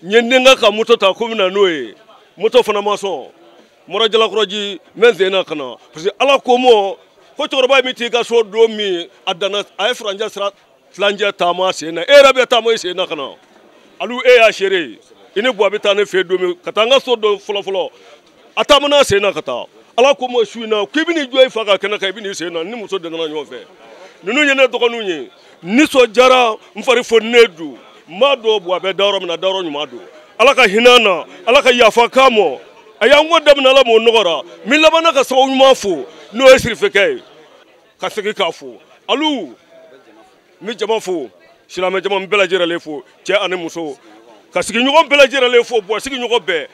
[SPEAKER 9] N ye n denkɛ ka moto ta ko n bɛna n'o ye, moto fana ma sɔn. N bɔra Jalakɔrɔji, n bɛ n sen na ka na. Parce que Ala ko mɔ, ko cɛkɔrɔba min t'i ka so don min, a danna, a ye furancɛ sira tilancɛ taama sen na, e yɛrɛ bɛ taama i sen na ka na. Alu e y'a seere ye, i ni Buwa bɛ taa ne fɛ yen don min, ka taa n ka so don fɔlɔ fɔlɔ, a taamana sen na ka taa. Ala ko ma su in na, k'i bɛ n'i jɔ i fa ka kɛnɛ kan, i bɛ n'i sen na, ni muso de nana ɲɔgɔn fɛ. Ninnu ye ne dɔgɔninw ye. Nisɔndiyara n fari foninen don. N b'a dɔn Buwa bɛ dayɔrɔ min na, dayɔrɔ ɲuman don. Ala ka hinɛ an na, Ala ka yafa k'an ma. A y'an ko daminɛ Ala m'o nɔgɔra. N bɛ laban ka sababu ɲuman fo n'o ye Sirifekɛ ye. Ka segin k'a fo. Alu, n bɛ jama fo. Silamɛ jama n bɛɛ lajɛlen fo, cɛ ani muso. Ka sigiɲɔgɔn bɛɛ lajɛlen fo, Buwa sigiɲɔgɔn bɛɛ.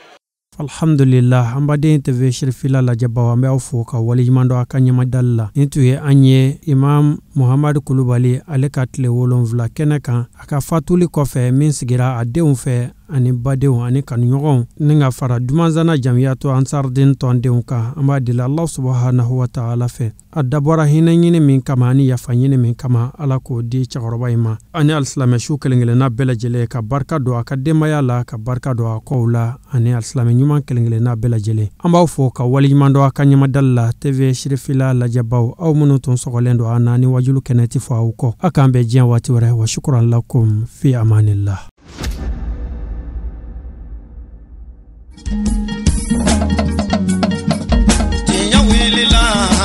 [SPEAKER 3] Alhamdulillah, an baden TV Sirifila lajɛbaw, an bɛ aw fo ka waleɲuman dɔn a ka ɲɛmadali la. Nin tun ye an ye Imam Muhamadu Kulubali ale ka tile 7 kɛnɛ kan a ka fatuli kɔfɛ min sigira a denw fɛ ani badenw ani kanuɲɔgɔnw ni ka fara Dumanzana Jamiyatu Ansardin tɔndenw kan. An b'a deli Allah subhanahu wa ta'ala fɛ, a dabɔra hinɛ ɲini min kama ani yafa ɲini min kama, Ala k'o di cɛkɔrɔba in ma ani alisilamɛ su kelen kelenna bɛɛ lajɛlen, ka barika don a ka denbaya la, ka barika don a kɔw la ani alisilamɛ ɲuman kelen kelenna bɛɛ lajɛlen. An b'aw fo ka waleɲuman dɔn a ka ɲɛmadali la. TV Sirifila lajɛbaw, aw minnu tun sɔgɔlen don an na ni wajulu kɛnɛ ti fɔ aw kɔ. A k'an bɛn diɲɛ waati wɛrɛ. Wa shukran lakum fi amanillah.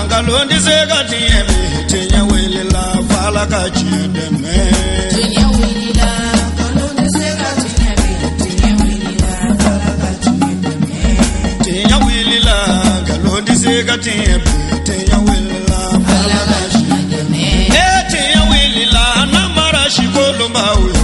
[SPEAKER 1] Nkalon tɛ se ka tiɲɛ bi, tiɲɛ wulila f'Ala ka tiɲɛ dɛmɛ.
[SPEAKER 2] Tiɲɛ wulila, nkalon tɛ se ka tiɲɛ bi, tiɲɛ wulila f'Ala ka tiɲɛ dɛmɛ.
[SPEAKER 1] Tiɲɛ wulila, nkalon tɛ se ka tiɲɛ bi, tiɲɛ wulila f'Ala ka tiɲɛ dɛmɛ. Ee tiɲɛ wulila, n'an mara si kolonbaw ye.